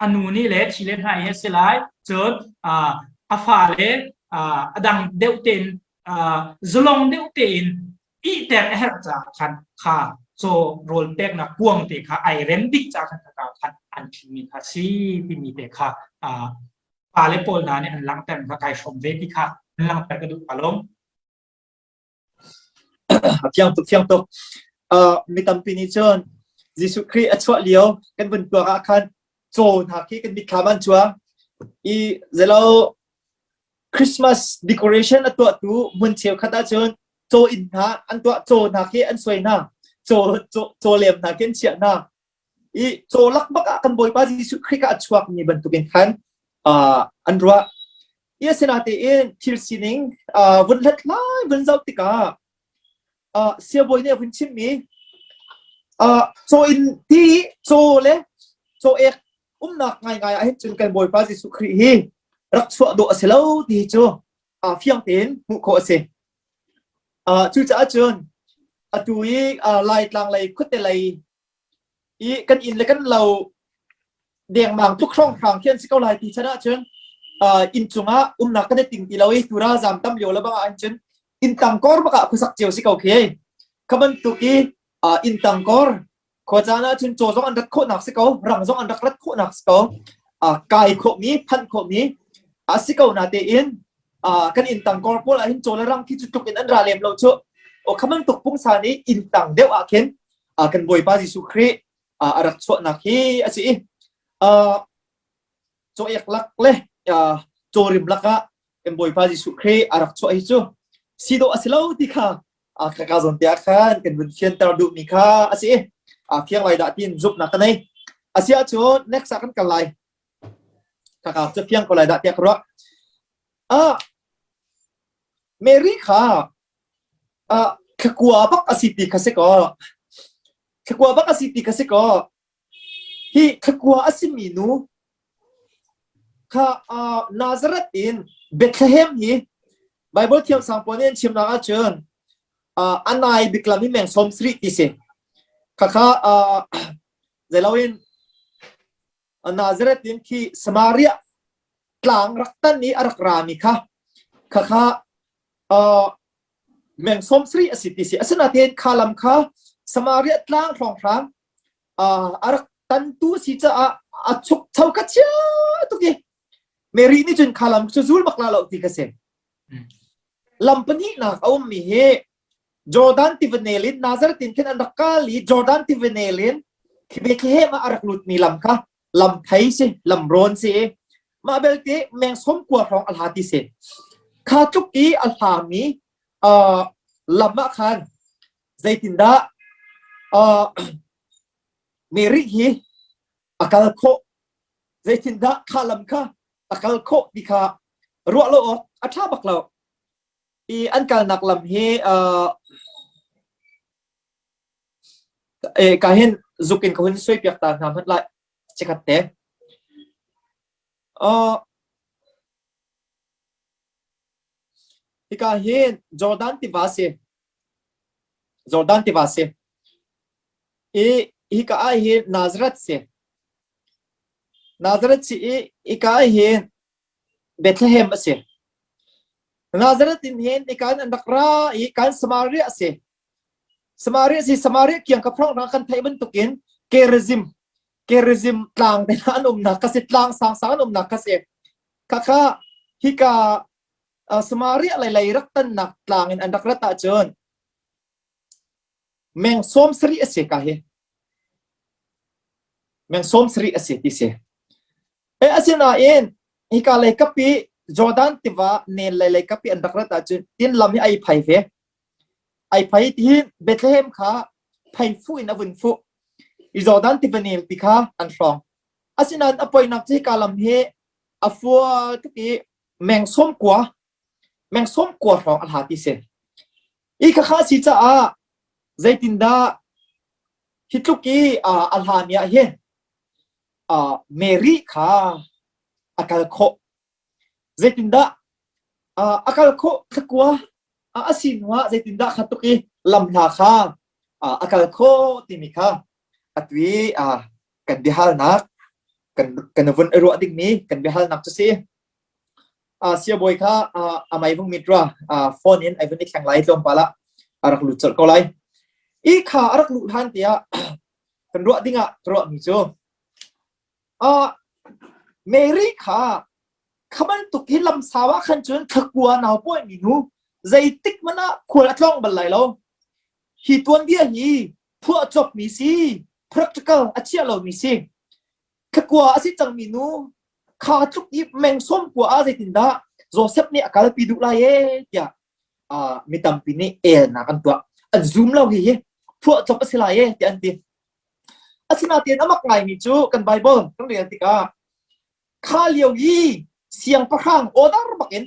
Speaker 2: a nu nih le thi le hnai hi a si lai. Cun a fale a dang deuh tein zalong deuh tein ihter a herh caah khan kha caw rawl peknak kuang te kha ai rem bik caah khan kha khan an thimmi kha si timi te kha pa le pawl hna nih an langhter kha kai hrawm ve ti kha an langhter ka duh ka lawm.
Speaker 1: A fiang tuk fiang tuk. Mi tampi nih cun Jesuh Khrih a chuah lio kan vun tuak ah khan caw hna khi kan mitthlam an cuang i zelo Christmas decoration a tuahtu hmun cheukhat ahcun caw inn hna an tuah caw hna khi an suai hna caw caw lem hna khi an chiah hna i caw lak bak ah kan Bawipa Jesuh Khrih ka a chuak mi bantukin khan an ruah i asinatein thil sining vun hlat lai vun zoh tikah siabawi nih a vun chimmi caw inn ti caw le caw ek umnak ngaingai ah hin cun kan Bawipa Jesuh Khrih hi rak chuah dawh a si lo ti cu fiang tein hmuh khawh a si. Cucaah cun atu i Laitlang lei khuate lei i kan inn le kan lo dengmang tluk hrawnghrang khi an si ko lai ti chan ahcun inn cungah umnak kan i ting ti lo i tu ralzam tam lio le bang ah cun inn tangkor bak ah khuasak cio si ko khi. Kha bantuk i inn tangkor Khuacaan ahcun caw zong an rat khawhnak si ko, rang zong an rak rat khawhnak si ko. Kai khawhmi, phanh khawhmi a si ko natein kan inn tangkor pawl ahhin caw le rang khi cu tluk in an ra lem lo cu. O kha bantuk pungsan i inn tang deuh ah khin kan Bawipa Jesuh Khrih a rak chuahnak hi a si i caw ek lak le caw rim lakah kan Bawipa Jesuh Khrih a rak chuah hi cu si dawh a si lo ti kha ka zawn te ah khan kan vun fianter duhmi kha a si a fiang lai dah tiin zumhnak ka nei. A si ahcun next ah kan kal lai. Kaka cu fiang ko lai dah tiah ka ruah. Ah Mary kha ah thlakua bak a si ti kha si ko. Thlakua bak a si ti kha si ko. Hi thlakua a simi nu kha uh, Nazareth in Bethlehem hi Bible thiamsang pawl nih an chimnak ahcun uh, a nai bik lam hi meng sawm sarih ti si. Khakha uh, zeiloin Nazareth in khi Samaria tlang rak tan i a rak rami kha khakha uh, meng sawm sarih a si ti si. Asinain kha lam kha Samaria tlang hrawnghrang a rak tantu si caah a chuk cho ka chia tuk i Mary nih cun kha lam cu zul bak la lo ti ka si. Lam pahnihnak a ummi hi Jordan tiva nel in Nazareth in khin an rak kal i Jordan tiva nel in Bethlehem ah a rak lutmi lam kha lam phei si lam rawn si mah belte meng som kua hrawng a hla ti si kha tluk i a hlami lam ah khan zeitindah uh, Mary hi a kal khawh zeitindah kha lam kha a kal khawh ti kha ruah lo awk a ṭha bak lo i an kalnak lam hi uh, e ka hin zuk in ka hun suai piak ta hna hmanh lai chikhat te uh, hika hin Jordan tiva si Jordan tiva si. I hika ah hin Nazareth si. Nazareth si i hika ah hin Bethlehem a si. Nazareth in hin hika in an rak ra i kan Samaria a si. Samaria si Samaria kiang ka phrong kan theih bantukin Gerizim Gerizim tlang te an umnak ka si tlang sang sang an umnak ka si. Khakha hika Samaria lei lei rak tannak tlang in an rak rat ahcun meng sawm sarih a si ka hi meng sawm sarih a si ti si e asinain hika lei kapi Jordan tiva nen lei lei kapi an rak rat ahcun tin lam hi ai phai ve ai phai ti hi Bethlehem kha phai fu in a vun fu i Jordan tiva nel ti kha an hrawng asinain a poinak cu hika lam hi a fual tuk i meng sawm kua meng sawm kua hrawng a hla ti si i khakha si caah zeitindah hi tluk i a hlami ah hin Mary kha a kal khawh zeitindah a kal khawh thlakua a si hnuah zeitindah kha tuk i lam hna kha a kal khawh timi kha. Atu i kan biahalnak kan kan vun i ruah dingmi kan biahalnak cu si. Siabawi kha a mei vung mit rua phone in ai vun i thleng lai tlawmpal ah a rak lut colh ko lai. I kha a rak luh hlan tiah kan ruah dingah ka ruahmi cu Mary kha kha bantuk hi lamsau ah khan cun thlakua nau pawimi nu zeitik hmanh ah khual a tlawng bal lai lo. Hi tuanbia hi phuahcopmi si, practical a chiah lomi si. Thlakua a si cangmi nu kha tluk i meng sawm kua ah zeitindah Joseph nih a kalpi duh lai ee tiah mi tampi nih elnak an tuah. An zum lo hi hi phuahcop a si lai ee tiah an ti. Asinain a mak ngaimi cu kan Bible kan rel tikah kha lio i siangpahrang order bakin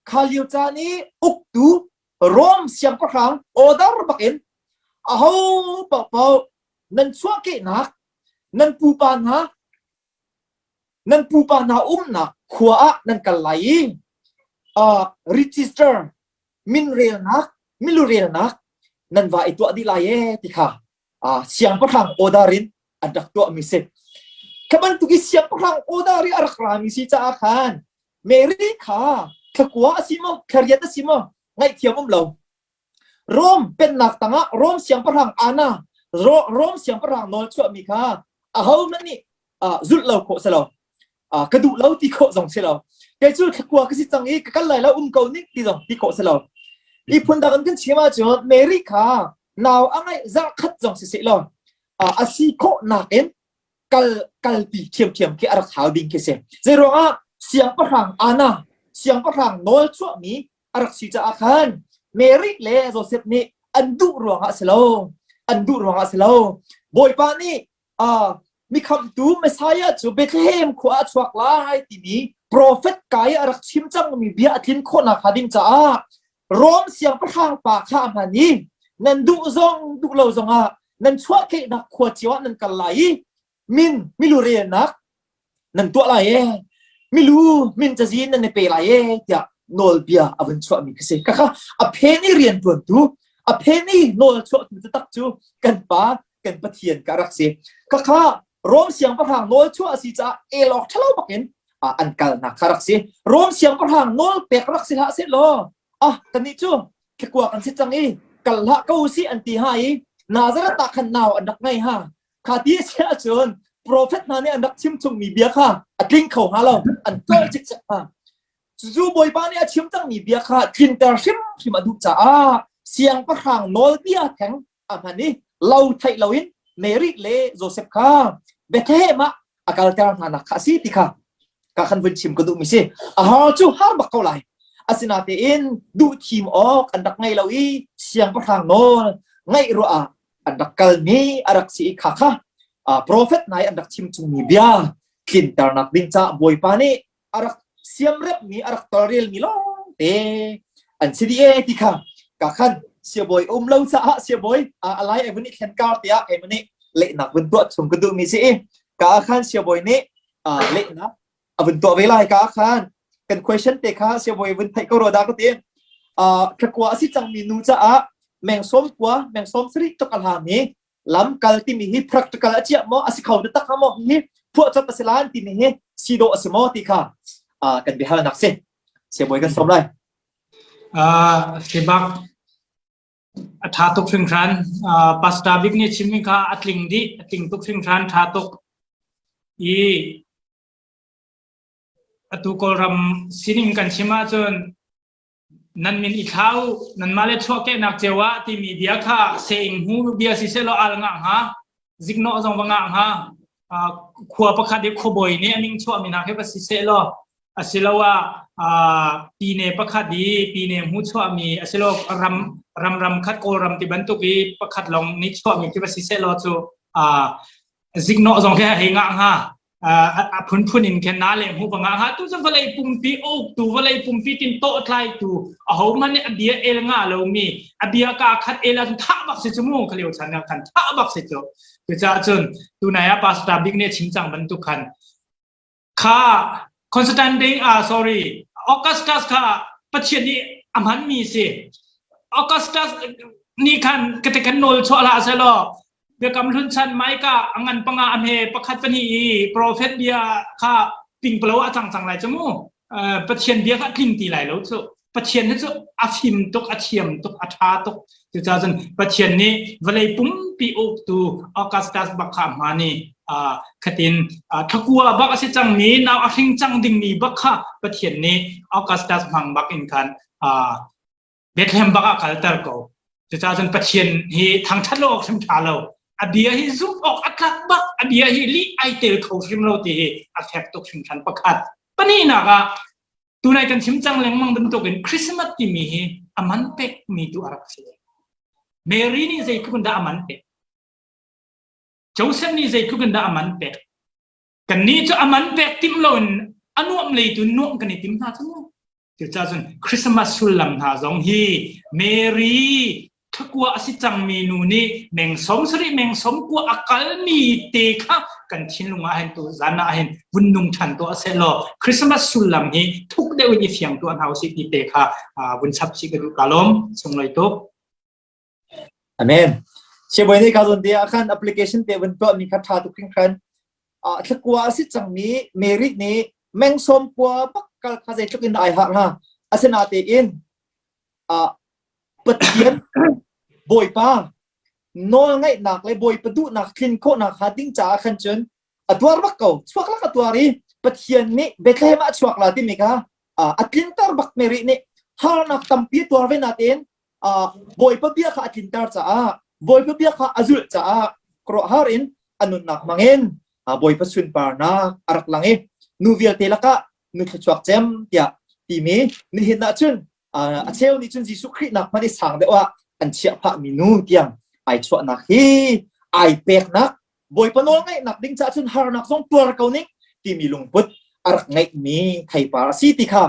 Speaker 1: kha lio caan i uktu Rom siangpahrang order bakin aho paohpaoh nan chuahkehnak nan pupa hna nan pupa hna umnak khua ah nan kal lai i uh, register min relnak milu relnak nan va i tuah dih lai e ti kha siangpahrang order in an rak tuahmi si. Kha bantuk i siangpahrang order i a rak rami si caah khan Mary kha thlakua a si maw thlariat a si maw ngaihthiam um lo. Rom pennak tangah Rom siangpahrang Anna Rom siangpahrang nawl chuahmi kha ahohmanh nih zulh lo khawh si lo. Ka duh lo ti khawh zong si lo. Kei cu thlakua ka si cang i ka kal lai lo um ko ning ti zong ti khawh si lo. I phundang in kan chim ahcun Mary kha nau a ngeih zarh khat zong si seh law a si khawh nakin kal kalpi ṭhiamṭhiam khi a rak hau ding khi si. Zeiruangah siangpahrang Anna siangpahrang nawl chuahmi a rak si caah khan Mary le Joseph nih an duh ruangah si lo an duh ruangah si lo Bawipa nih uh, mikhamhtu Messiah cu Bethlehem khua ah chuak lai timi profet kai a rak chim cangmi bia a tlin khawhnak hnga ding caah Rom siangpahrang pa kha a hman i nan duh zong duh lo zongah nan chuahkehnak khua cio ah nan kal lai i min milu relnak nan tuah lai e milu min cazin nan i pe lai e tiah nawlbia a vun chuahmi khi si khakha a phen i rian tuantu a phen i nawl chuahtu taktak cu kan pa kan Pathian ka rak si khakha Rom siangpahrang nawl chuah a si caah el awk ṭhalo bakin an kalnak kha rak si Rom siangpahrang nawl pek rak si hlah seh law ah kannih cu thlakua kan si cang i kal hlah ko si an ti ha i Nazareth ah khan nau an rak ngei ha kha ti a si ahcun profet hna nih an rak chim chungmi bia kha a tling kho hnga lo an tlolh cikcek hnga cucu Bawipa nih a chim cangmi bia kha tlinter hrimhrim a duh caah siangpahrang nawlbia theng a hman i lo theih loin Mary le Joseph kha Bethlehem ah a kalter hna nak kha a si ti kha ka khan vun chim ka duhmi si a har cu har bak ko lai asinatein duh thim awk an rak ngei lo i siangpahrang nawl ngaih ruah ah an rak kalmi a rak si i kha kha profet nai an rak chim chungmi bia tlinternak ding caah Bawipa nih a rak siamremmi a rak tolrelmi lawngte an si dih e ti kha ka khan siabawi um lo caah siabawi a lai ai vun i thlen kar tiah keimah nih lehnak vun tuah chung ka duhmi si i ka khan siabawi nih lehnak a vun tuah ve lai ka khan kan question te kha siabawi vun theih ko ro da ka ti thlakua a si cangmi nu caah meng sawm kua meng sawm sarih tluk a hlami lamkal timi hi practical a chiah maw a si kho taktak hnga maw hi phuahcop a si lan timi hi si dawh a si maw ti kha kan biahalnak si siabawi kan sawm lai
Speaker 2: si bak a tha tuk hringhran pastor bik nih chimmi kha a tling dih a tling tuk hringhran tha tuk i atu kawlram sining kan chim ahcun Nan min i thla u, nanmah le chuahkehnak cio ah timi bia kha seh-ing hmu bia si sehlaw al ngah hnga, ziknawh zong va ngah hnga. Khua pakhat i khuabawi nih a min chuahmi hna khi va si sehlaw, asiloah pine pakhat i pine hmu chuahmi asilo ram ram ram khat Kawlram ti bantuk i pakhat lawng nih chuahmi khi va si sehlaw cu ziknawh zong khi a hei ngah hnga. A phunphun in khin na le hmu va nga tu cu vawlei pumpi uktu vawlei pumpi tin tawh tlaitu ahohmanh nih a bia el nga lomi a bia ka khat el ahcun thah bak si cu mu khalio chan khan thah bak si cu cucaah cun tunai ah pastor bik nih chim cang bantuk khan kha Constantine ah sorry Augustus kha Pathian nih a hmanmi si Augustus nih khan kate kan nawl chuah hlah selaw. Biakam Hlun chan Micah a ngan panga a hme pakhat pahnih i profet bia kha pingpalo a cang cang lai cu mu. Pathian bia kha tling ti lai lo cu. Pathian hi cu a fim tuk, a thiam tuk, a ṭha tuk. Cucaah cun Pathian nih vawlei pumpi uktu Augustus bak kha a hmaan i khatin thlakua bak a si cangmi, nau a hring cang dingmi bak kha Pathian nih Augustus hmang bak in khan Bethlehem bak ah kalter ko. Cucaah cun Pathian hi thangṭhat lo awk hrim ṭha lo. A bia hi zumh awk a tlak bak, a bia hi lih ai tel kho hrim lo ti hi a fek tuk hringhran pakhat. Pahnihnak ah tunai kan chim cang lengmang bantukin Christmas timi hi a man pekmi tu a rak si. Mary nih zeitluk in dah a man pek? Joseph nih zeitluk in dah a man pek? Kannih cu a man pek tim loin a nuam lei tu nuam kan i tim hna cu mu. Cucaah cun Christmas sullam hna zong hi Mary thlakua a si cangmi nu nih meng som sarih meng som kua a kalmi te kha kan thinlung ah hin tu zan ah hin vun nung ṭhan tuah seh law Christmas sullam hi thuk deuh in i fiang tuah hna usih ti te kha vun chap chih ka duh ka lawm sunglawi tuk.
Speaker 1: Amen. Sibawi nih ka zawn te ah khan application te vun tuah mi kha ṭha tuk hringhran. Thlakua a si cangmi Mary nih meng sawm kua bak kal kha zeitluk in ai harh hnga. Asinatein Pathian Bawipa nawlngaihnak le Bawipa duhnak tlin khawhnak hnga ding caah khan cun a tuar bak ko. Chuak lak a tuar i Pathian nih Bethlehem ah a chuak la timi kha a tlinter bak Mary nih harnak tampi a tuar ve natein Bawipa bia kha a tlinter caah Bawipa bia kha a zulh caah khuaruahhar in a nunnak hmangin Bawipa sunparnak a rak lang i nu vialte lakah nu thluachuak cem tiah timi nihin ah cun a cheu nih cun Jesuh Khrih nak hmanh i sang deuh ah an chiah phahmi nu tiang ai chuahnak hi ai peknak Bawipa nawl ngaihnak ding caah cun harnak zong tuar ko ning timi lungput a rak ngeihmi theipar a si ti kha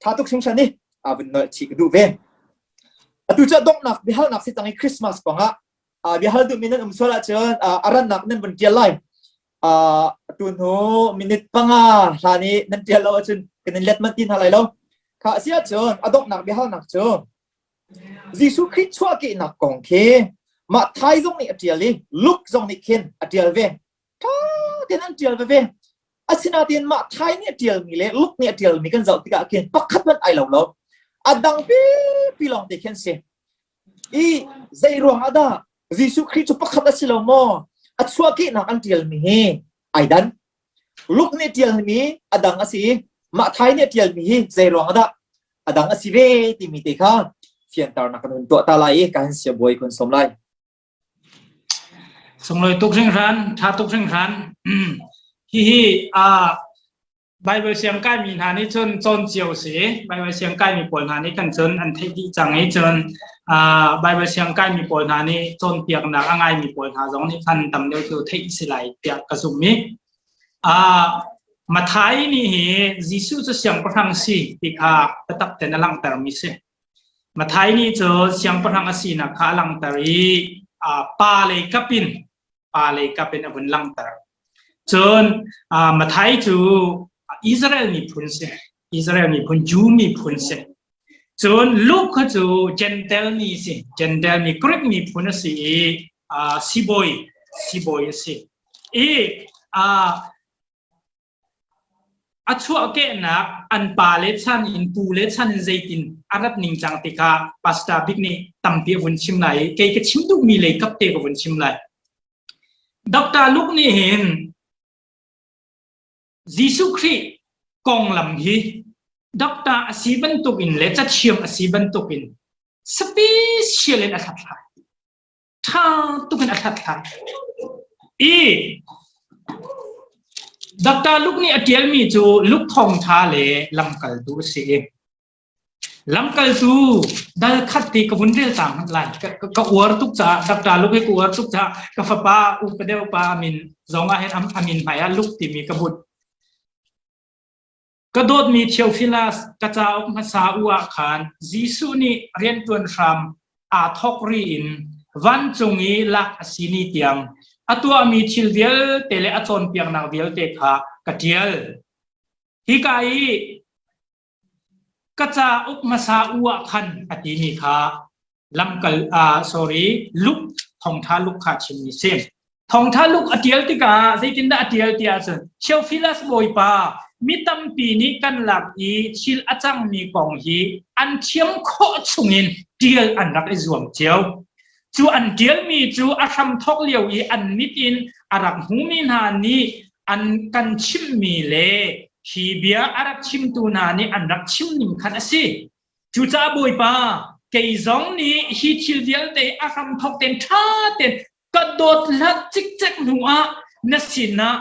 Speaker 1: tha tuk hringhran i vun nolh chih ka duh ve. Atu cu donghnak biahalnak si cang i Christmas kong ah biahal duhmi nan um sual ahcun a rannak nan vun tial lai. Atu hnu minute panga hlan i nan tial lo ahcun kan in let manh ti hna lai lo. Kha a si ahcun a donghnak biahalnak cu Jesuh Khrih chuahkehnak kong khi Matthai zong nih a ṭial i Luke zong nih khin a ṭial ve. Ṭha tein an ṭial veve. Asinain Matthai nih a ṭialmi le Luke nih a ṭialmi kan zoh tikah khin pakhat hmanh ai lo lo. A dang pipi lawng te khin si. I zei ruang ah dah Jesuh Khrih cu pakhat a si lo maw? A chuahkehnak an ṭialmi hi ai dan. Luke nih ṭialmi a dang a si i Matthai nih a ṭialmi hi zei ruang ah dah a dang a si ve timi te kha fianternak kan hun tuah ta lai i kan siabawi kan sawm lai.
Speaker 2: Sunglawi tuk hringhran, ṭha tuk hringhran. Hihi a Bible siang kaimi hna nih cun cawn cio si. Bible siang kaimi pawl hna nih kan cun an theih dih cang i cun Bible siang kaimi pawl hna nih cawnpiaknak a ngaimi pawl hna zong nih khan tam deuh cu theih si lai tiah ka zumh i Matthai nih hi Jesuh cu siangpahrang si ti kha biatak tein a langhtermi si. Matthai nih cun siangpahrang a sinak kha a langhter i pa lei kap in pa lei kap in a vun langhter. Cun Matthai cu Israel miphun si. Israel miphun, Jew miphun si. Cun Luke kha cu Gentile mi si. Gentile mi, Greek miphun a si i sibawi, sibawi a si. I a chuahkehnak an pale chan in pule chan in zeitin a rat ning cang ti kha pastor bik nih tampi a vun chim lai i kei ka chim duhmi lei kap te ka vun chim lai. Dr. Luke nih hin Jesuh Khrih konglam hi doctor a si bantukin le cathiam a si bantukin special in a hlathlai. Ṭha tuk in a hlathlai. I Dr. Luke nih a ṭialmi cu Luke thawngṭha le lamkaltu a si i lamkaltu dal khat ti ka vun rel ta hmanh lai. Ka, ka uar tuk caah Dr. Luke hi ka uar tuk caah ka fapa upa deuh pa a min zong ah hin a min hmai ah Luke timi ka but. Ka dawtmi Theophilus, ka cauk hmasa u ah khan Jesuh nih rianṭuan hram aa thawk ri in vancung i lak a si ni tiang a tuahmi thil vialte le a cawnpiaknak vialte kha ka ṭial. Hika i ka cauk hmasa u ah khan a timi kha. Lamkal uh, sorry Luke thawngtha Luke kha chimmi si. Thawngtha Luke a tial tikah zeitindah a tial ti ahcun Theophilus bawipa mi tampi nih kan lak i thil a cangmi kong hi an thiam khawh chungin tial an rak i zuam cio. Cu an tialmi cu a hramthawk lio i an mit in a rak hmumi hna nih an kan chimhmi le hi bia a rak chimtu hna nih an rak chimning khan a si. Cucaah Bawipa, kei zong nih hi thil vialte a hramthawk tein ṭha tein ka dawt hlat cikcek hnuah na sinah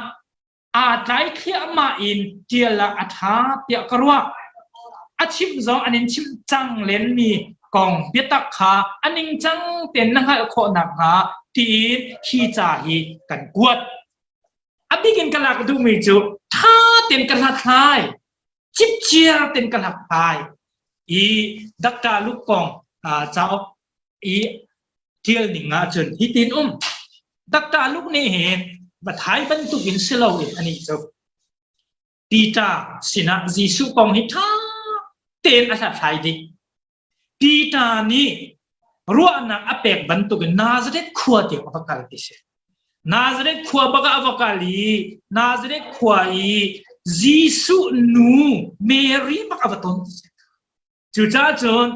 Speaker 2: aa tlai thliahmah in ṭial ah a ṭha tiah ka ruah. A chimh zong an in chimh cang lenmi kong biatak kha a ningcang tein na hngalh khawh nakhnga tiin hi ca hi kan kuat. A bik in ka lak duhmi cu ṭha tein ka hlathlai, cipciar tein ka hlathlai i Dr. Luke kong cauk i ṭial ning ahcun hitin um. Dr. Luke nih hin Mathai bantuk in si loin anih cu Peter sinah Jesuh kong hi ṭha tein a hlathlai dih. Peter nih ruahnak a pek bantukin Nazareth khua tiang a va kal ti si. Nazareth khua bak ah a va kal i Nazareth khua i Jesuh nu Mary bak a va ton ti si. Cucaah cun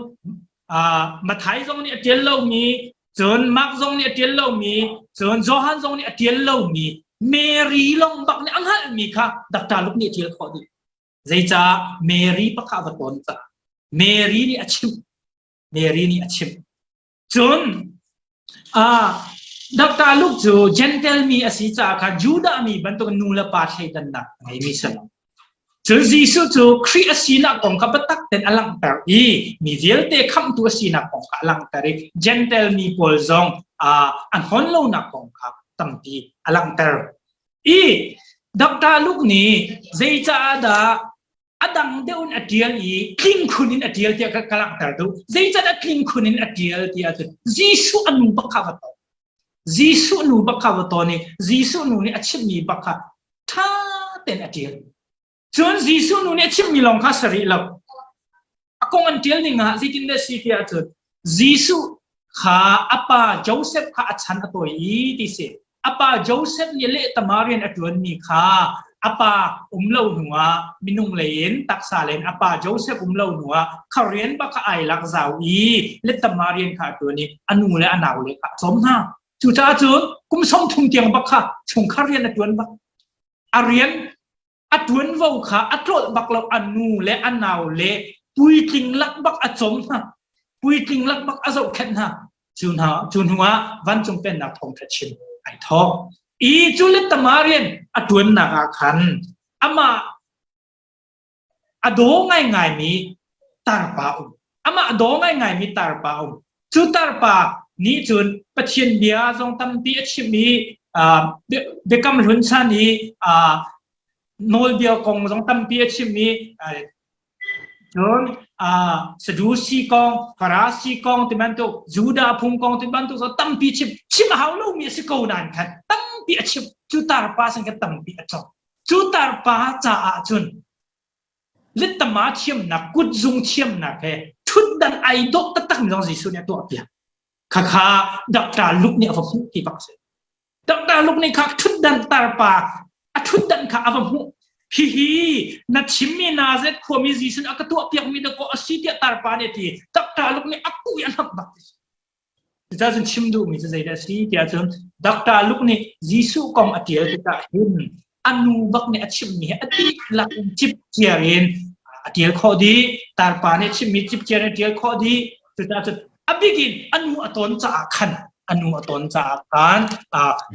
Speaker 2: Matthai zong nih a ṭial lomi, cun Mark zong nih a ṭial lomi, cun Johan zong nih a ṭial lomi, Mary lawng bak nih a hngalhmi kha Dr. Luke nih a ṭial khawh dih. Zeicah Mary pakha va tawn caah Mary nih a chimh. Mary nih a chimh. Cun Dr. Luke cu Gentile mi a si caah kha Judah mi bantuk nu le pa thleidannak a ngeimi si lo. Cun Jesuh cu Khrih a sinak kong kha biatak tein a langhter i mi vialte khamhtu a sinak kong kha a langhter i Gentile mi pawl zong an hawn lonak kong kha tampi a langhter. I Dr. Luke nih zeicah dah a dang deuh in a ṭial i tling khun in a ṭial tiah ka langhter duh. Zeicahdah tling khun in a ṭial ti ahcun Jesuh a nu bak kha va tawn. Jesuh nu bak kha va tawn i Jesuh nu nih a chimmi bak kha ṭha tein a ṭial. Cun Jesuh nu nih a chimmi lawng kha si rih lo. A kong an ṭial ning ah zeitindah si ti ahcun Jesuh kha a pa Joseph kha a chan a tawi i ti si. A pa Joseph nih lehtama rian a ṭuanmi kha a pa um lo hnuah minung lei in taksa lei in a pa Joseph um lo hnuah kha rian bak kha ai lak zau i lehtama rian kha a ṭuan i a nu le a nau le kha a cawm hna. Cucaah cun kum 30 tiang bak kha chungkhar rian a ṭuan bak. A rian a ṭuanvo kha a tlolh bak lo a nu le a nau le puitling lak bak a cawm hna puitling lak bak a zohkhenh hna cu hna cu hnu ah vancung pennak thawngṭha chim ai thawk i cu le tamarian a ṭuannak ah khan amah a daw ngaingaimi tarpa um amah a daw ngaingaimi tarpa um cu tarpa nih cun Pathian bia zong tampi a chim i biakam hlun chan i nawlbia kong zong tampi a chim i cun Sadusi kong Farasi kong ti bantuk Judah phung kong ti bantuk zong tampi chim chim a hau lomi a si ko nain khan tampi a chim cu tarpa sin khan tampi a cawk Cu tarpa caah cun littama thiamnak, kutzung thiamnak he ṭhutdan ai dawh taktakmi zong Jesuh nih a tuahpiak. Khakha Dr. Luke nih a va hmuh ti bak a si. Dr. Luke nih kha ṭhutdan tarpa a ṭhutdan kha a va hmuh. Hihi na chimmi Nazareth khuami Jesuh nih a ka tuahpiakmi dakaw a si tiah tarpa nih a ti. Dr. Luke nih a kuh i a hnamh bak ti si. Cucaah cun chim duhmi cu zeidah a si tiah cun Dr. Luke nih Jesuh kong a ṭial tikah hin a nu bak nih a chimmi hi a dihlak in cipciar in a ṭial khawh dih. Tarpa nih a chimmi cipciar in a ṭial khawh dih. Cucaah cun a bik in a nu a tawn caah khan a nu a tawn caah khan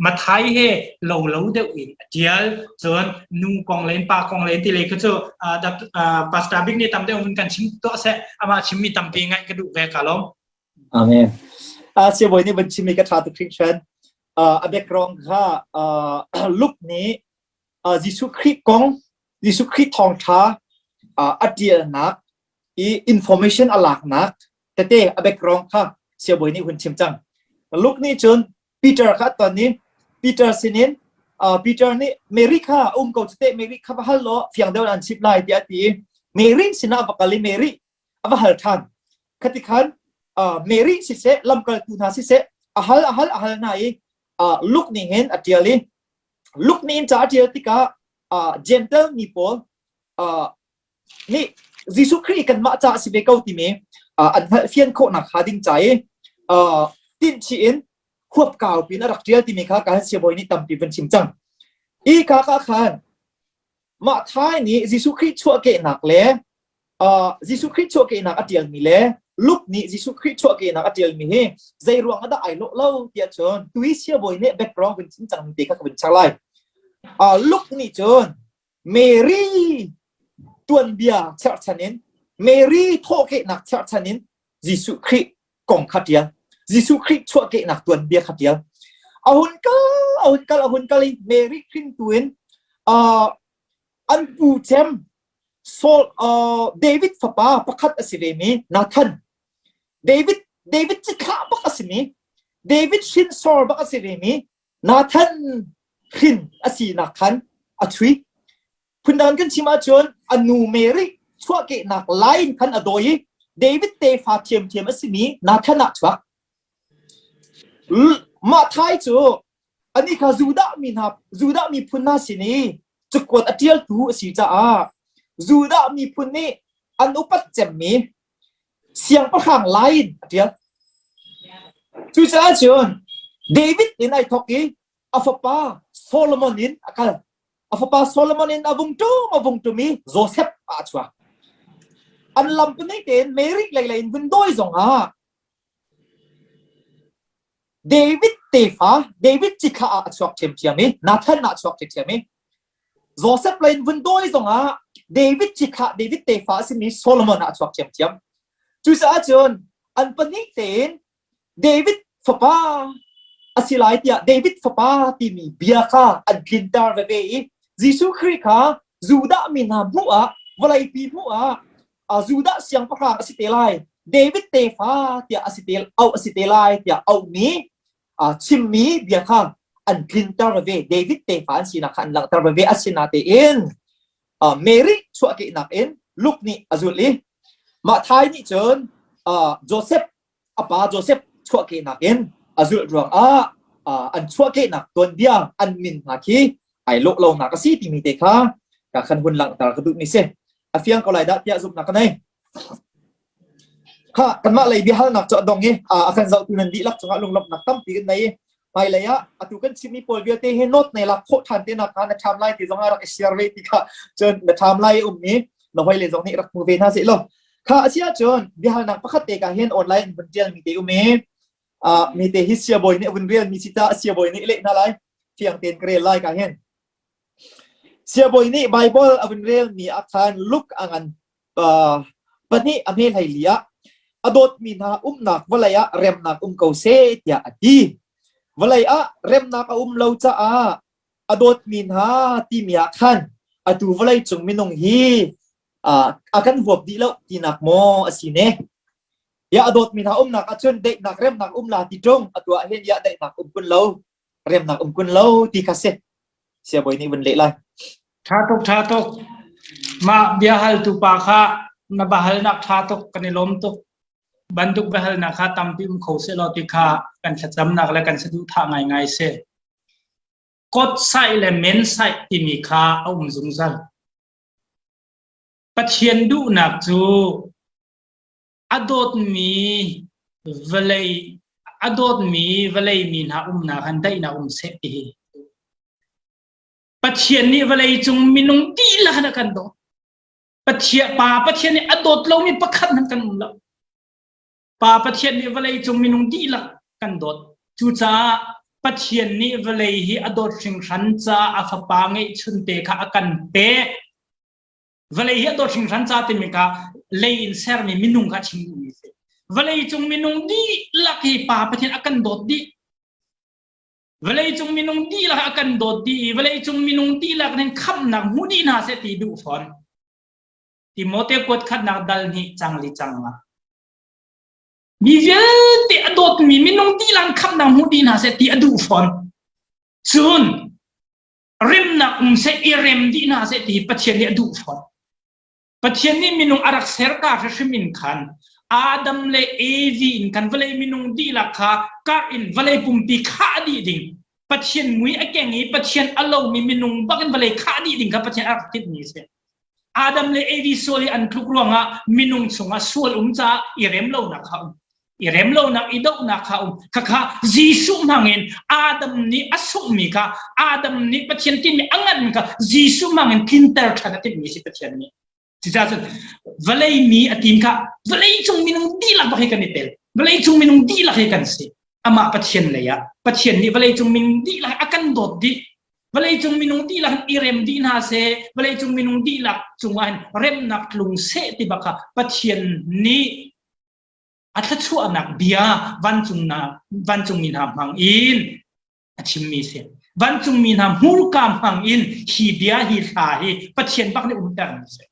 Speaker 2: Mathai he lo lo deuh in a ṭial. Cun nu kong len pa kong len ti lei kha cu Pastor Bik nih tam deuh in kan chim tuah seh. Amah chimmi tampi ngaih ka duh ve ka lawm.
Speaker 1: Amen. Uh, sibawi nih van chimmi ka ṭha tuk hringhran. Uh, a background kha uh, Luke nih uh, Jesuh Khrih kong, Jesuh Khrih thawngṭha uh, a ṭialnak i information a laknak tete a background kha sibawi nih hun chim cang. Luke nih cun Peter kha a ton i Peter sinin uh, Peter nih Mary kha a um ko cu teh Mary kha va hal law fiang deuh an chimh lai tiah a ti i Mary sinah a va kal i Mary a va hal ṭhan. Khati khan Mary siseh lamkaltu hna siseh a hal a hal a hal hna i Luke nih hin a ṭial i Luke nih hin ca a ṭial tikah Gentle mi pawl nih Jesuh Khrih kanmah ca a si ve ko timi an hngalhfian khawhnak hnga ding ca i tinhchih in huapkau pin a rak ṭial timi kha kan siabawi nih tampi vun chim cang. I ka ka khan mah thai nih Jesuh Khrih chuahkehnak le Jesuh Khrih chuahkehnak a ṭialmi le Luke nih Jesuh Khrih chuahkehnak a ṭialmi hi zei ruang ah dah ai lawh lo tiah cun tui siabawi nih background vun chim cangmi te kha ka vun char lai. Luke nih cun Mary tuanbia cherhchan in Mary thawhkehnak cherhchan in Jesuh Khrih kong kha ṭial. Jesuh Khrih chuahkehnak tuanbia kha ṭial. A hun kal, a hun kal, a hun kal i Mary hringtu in uh, an pu cem Saul, uh, David fapa pakhat a si vemi Nathan. David David cithlah bak a simi David hrinsor bak a si vemi Nathan hrin a sinak khan a chui. Phundang kan chim ahcun a nu Mary chuahkehnak line khan a dawi i David tefa ṭhiamṭhiam a simi Nathan ah chuak. Mah thai cu ani kha Judah mi hna Judah miphun hna sin i cakuat a ṭialtu a si caah Judah miphun nih an upat cemmi siangpahrang line a ṭial. Cucaah cun David in ai thawk i a fapa Solomon in a kal. A fapa Solomon in a vung ṭum a vung ṭum i Joseph ah a chuak. An lam pahnih tein Mary lei lei in vun dawi zong ah David tefa David cithlah ah a chuak ṭhiamṭhiam i Nathan ah a chuak ṭhiamṭhiam i Joseph lei in vun dawi zong ah David cithlah David tefa a simi Solomon ah a chuak ṭhiamṭhiam. Cucaah cun an pahnih tein David fapa a si lai tiah David fapa timi bia kha an tlinter veve i Jesuh Khrih kha Judah mi hna hmuh ah vawleipi hmuh ah Judah siangpahrang a si te lai David tefa tiah a si te auh a si te lai tiah auhmi chimmi bia kha an tlinter veve David tefa an sinak kha an langhter veve asinatein Mary chuahkehnak in Luke nih a zulh i mah thai nih cun Joseph a pa Joseph chuahkehnak in a zulh ruangah an chuahkehnak tuanbia an min hna khi ai lawh lonak a si timi te kha ka khan hun langhter ka duhmi si a fiang ko lai dah tiah zumhnak ka nei Kha kanmah lei biahalnak cu a dong i a kan zohtu nan dihlak cungah lunglawmhnak tampi kan nei i hmailei ah atu kan chimmi pawl vialte hi note nei lak khawh ṭhan te nak kha na ṭham lai ti zong ah rak i share ve ti kha cun na ṭham lai i ummi na hoi le zong nih rak hmu ve hna seh law kha a si ahcun biahalnak pakhat te ka hin online in vun ṭial mi te um i mi te hi siabawi nih vun rel mi si ta siabawi nih leh hna lai fiang tein ka rel lai ka hin siabawi nih Bible a vun rel mi ah khan Luke a ngan pahnih a hme hlei li ah a dawtmi hna umnak vawlei ah remnak um ko seh tiah a ti. Vawlei ah remnak a um lo caah a dawtmi hna timi ah khan atu vawlei cung minung hi a kan huap dih lo tinak maw a si ne? Ya a dawtmi hna umnak ahcun daihnak remnak um la ti ṭung atu ah hin ya daihnak um kun lo remnak um kun lo ti kha si. Siabawi nih vun leh lai.
Speaker 2: Ṭha tuk, ṭha tuk. Mah biahaltu pa kha na biahalnak ṭha tuk, kan i lawm tuk. Bantuk biahalnak kha tampi um kho sehlaw ti kha kan thlacamnak le kan saduhthah ngaingai si. Kawt saih le men saih timi kha a um zungzal. Pathian duhnak cu a dawtmi vawlei a dawtmi vawlei mi hna umnak han daihnak um seh ti hi Pathian nih vawlei cung minung dihlak in a kan dawt Pathian pa Pathian nih a dawt lomi pakhat hmanh kan um lo Pa Pathian nih vawlei cung minung dihlak kan dawt cucaah Pathian nih vawlei hi a dawt hringhran caah a fapa ngeihchun te kha a kan pek Vawlei hi a dawt hringhran ca timi kha lei in sermi minung kha chim duhmi si. Vawlei cung minung dihlak hi Pa Pathian a kan dawt dih. Vawlei cung minung dihlak a kan dawt dih i vawlei cung minung dihlak nih khamhnak hmu dih hna seh ti duh fawn. Timote kuat khatnak dal hnih cang li cang nga. Mi vialte a dawtmi minung dihlak khamhnak hmu dih hna seh ti a duh fawn. Cun remnak um seh i rem dih hna seh ti Pathian nih a duh fawn. Pathian nih minung a rak ser ka hrim in khan. Adam le Evi in kan vawlei minung dihlak kha karh in vawlei pumpi khah dih ding Pathian mui a keng i Pathian a lomi minung bak in vawlei khah dih ding kha Pathian a rak timhmi a si. Adam le Evi sual i an tluk ruangah minung chungah sual um caah i rem lonak kha um. I rem lonak, i dohnak kha um. Khakha Jesuh hmangin Adam nih a sunghmi kha Adam nih Pathian tinhmi a nganmi kha Jesuh hmangin tlinter ṭhan a timhmi si Pathian nih. Cucaah cun vawlei mi a tim kha vawlei cung minung dihlak bak hi kan i tel. Vawlei cung minung dihlak hi kan si. Amah Pathian lei ah Pathian nih vawlei cung minung dihlak a kan dawt dih. Vawlei cung minung dihlak i rem dih hna seh, vawlei cung minung dihlak cungah hin remnak tlung seh ti bak kha Pathian nih a thluachuahnak bia vancung na vancungmi hna hmang in a chimmi si. Vancungmi hna hmurka hmang in hi bia hi hla hi Pathian bak nih umtermi si.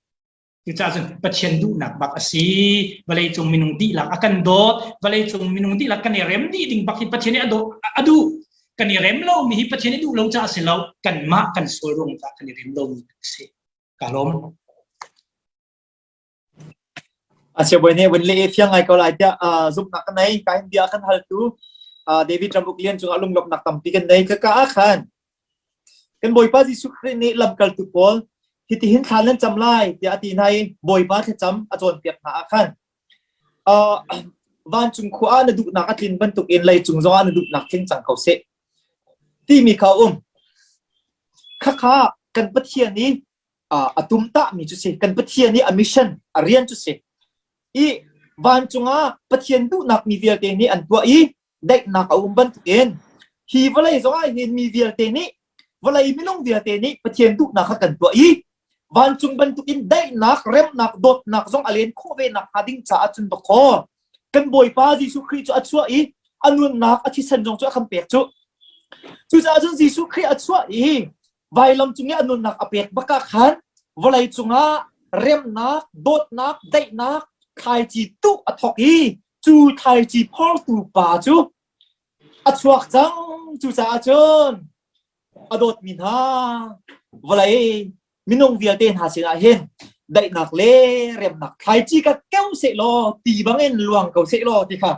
Speaker 2: Cucaah cun Pathian duhnak bak a si. Vawleicung minung dihlak a kan dawt. Vawleicung minung dihlak kan i rem dih ding bak hi Pathian nih a dawt a duh. Kan i rem lomi hi Pathian nih duh lo caah a si lo. Kanmah kan sual ruang caah kan i rem lomi a si. Ka lawm.
Speaker 1: A siabawi nih vun leh fiang ngai ko lai tiah zumhnak ka nei. Ka hin bia kan haltu David Ramuk Lian cungah lunglawmhnak tampi kan nei. Ka ah khan kan Bawipa Jesuh Khrih nih lamkaltu pawl hitihin thla nan cam lai tiah a ti hna i Bawipa thlacam a cawnpiak hna ah khan vancung khua ah na duhnak a tlin bantukin leicung zongah na duhnak tling cang ko seh timi kha a um. Khakha kan Pathian i a tumtahmi cu si kan Pathian i a mission a rian cu si i vancung ah Pathian duhnak mi vialte nih an tuah i daihnak a um bantukin hi vawlei zongah hin mi vialte nih vawlei minung vialte nih Pathian duhnak kha kan tuah i vancung bantukin daihnak remnak dawtnak zong a len khawh ve nak hnga ding caah cun dawkaw kan Bawipa Jesuh Khrih cu a chuah i a nunnak a thisen zong cu a kan pek cu cucaah cun Jesuh Khrih a chuah i vailam cung i a nunnak a pek bak ah khan vawlei cungah remnak, dawtnak, daihnak thlaici tuh a thawk i cu thlaici phortu pa cu a chuak cang. Cucaah cun a dawtmi hna vawlei minung vialte hna sinah hin daihnak le remnak thlaici ka keu seh law ti bangin luang ko seh law ti kha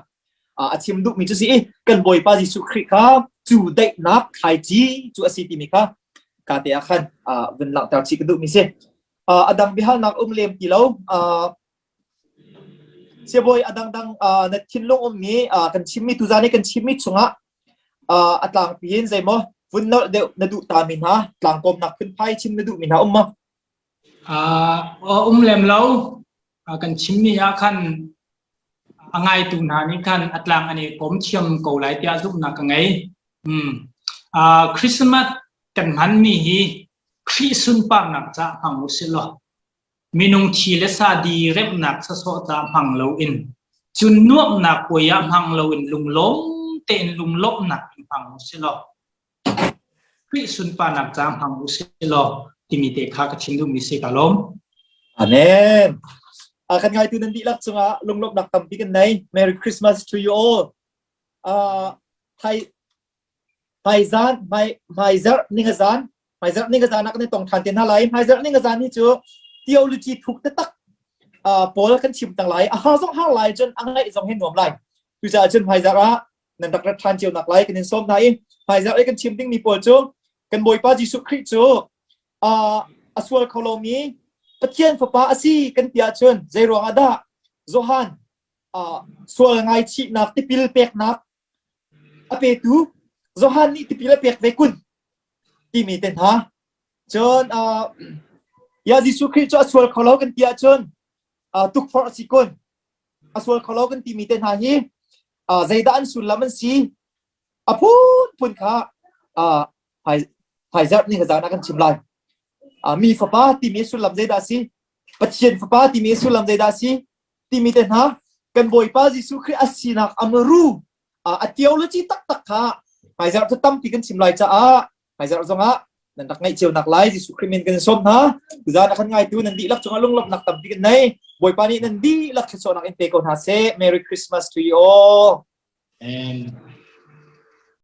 Speaker 1: a chim duhmi cu si i kan Bawipa Jesuh Khrih kha cu daihnak thlaici cu a si timi kha ka te ah khan vun langhter chih ka duhmi si. A dang biahalnak um lem ti lo. Siabawi a dangdang na thinlung ummi kan chimmi tuzan i kan chimmi chungah a tlangpi in zeimaw vun nolh deuh na duh ta mi hna tlangkawmnak phunphai chim na duhmi hna um maw?
Speaker 2: Um lem lo. Kan chimmi ah khan A ngaitu hna nih khan a tlang an i kom thiam ko lai tiah zumhnak ka ngei. Mm. Uh, Christmas kan hmanmi hi Khrih sunparnak caah hmang u sih law minung thi le sa di remnak sawsawh caah hmang loin cun nuamhnak puai ah hmang loin lunglawm tein lunglawmhnak in hmang u sih law Khrih sunparnak caah hmang u sih law timi te kha ka chim duhmi si ka lawm.
Speaker 1: Amen. A kan ngaitu nan dihlak cungah lunglawmhnak tampi kan nei. Merry Christmas to you all. Uh, thai hmaizan hmai hmaizarh ningazan hmaizarh ningazan ah kan i tong than te hna lai. Hmaizarh ningazan hi cu theology thuk taktak uh, pawl kan chim tang lai. A har zong har lai cun a ngaih zong hi nuam lai. Cucaah cun hmaizarh ah nan rak rat ṭhan cio nak lai kan in sawm hna i hmaizarh i kan chim dingmi pawl cu kan Bawipa Jesuh Khrih cu a sual kho lomi Pathian fapa a si kan ti ahcun zei ruangah dah Johan sual ngaichihnak tipil peknak a petu Johan nih tipil a pek ve kun timi te hna cun ya Jesuh Khrih cu a sual kho lo kan ti ahcun tukforh a si kun a sual kho lo kan timi te hna hi zeidah an sullam an si a phunphun kha hmaizarh ni zan ah kan chim lai mi fapa timi sullam zeidah a si Pathian fapa timi sullam zeidah a si timi te hna kan Bawipa Jesuh Khrih a sinak amru a theology taktak kha hmaizarh cu tampi kan chim lai caah Hmaizarh zongah nan rak ngaih cio nak lai Jesuh Khrih min kan sawm hna. Tuzaan a kan ngaitu nan dihlak cungah lunglawmhnak tampi kan nei. Bawipa nih nan dihlak thluachuahnak in pe ko hna seh. Merry Christmas to you all.
Speaker 2: Amen.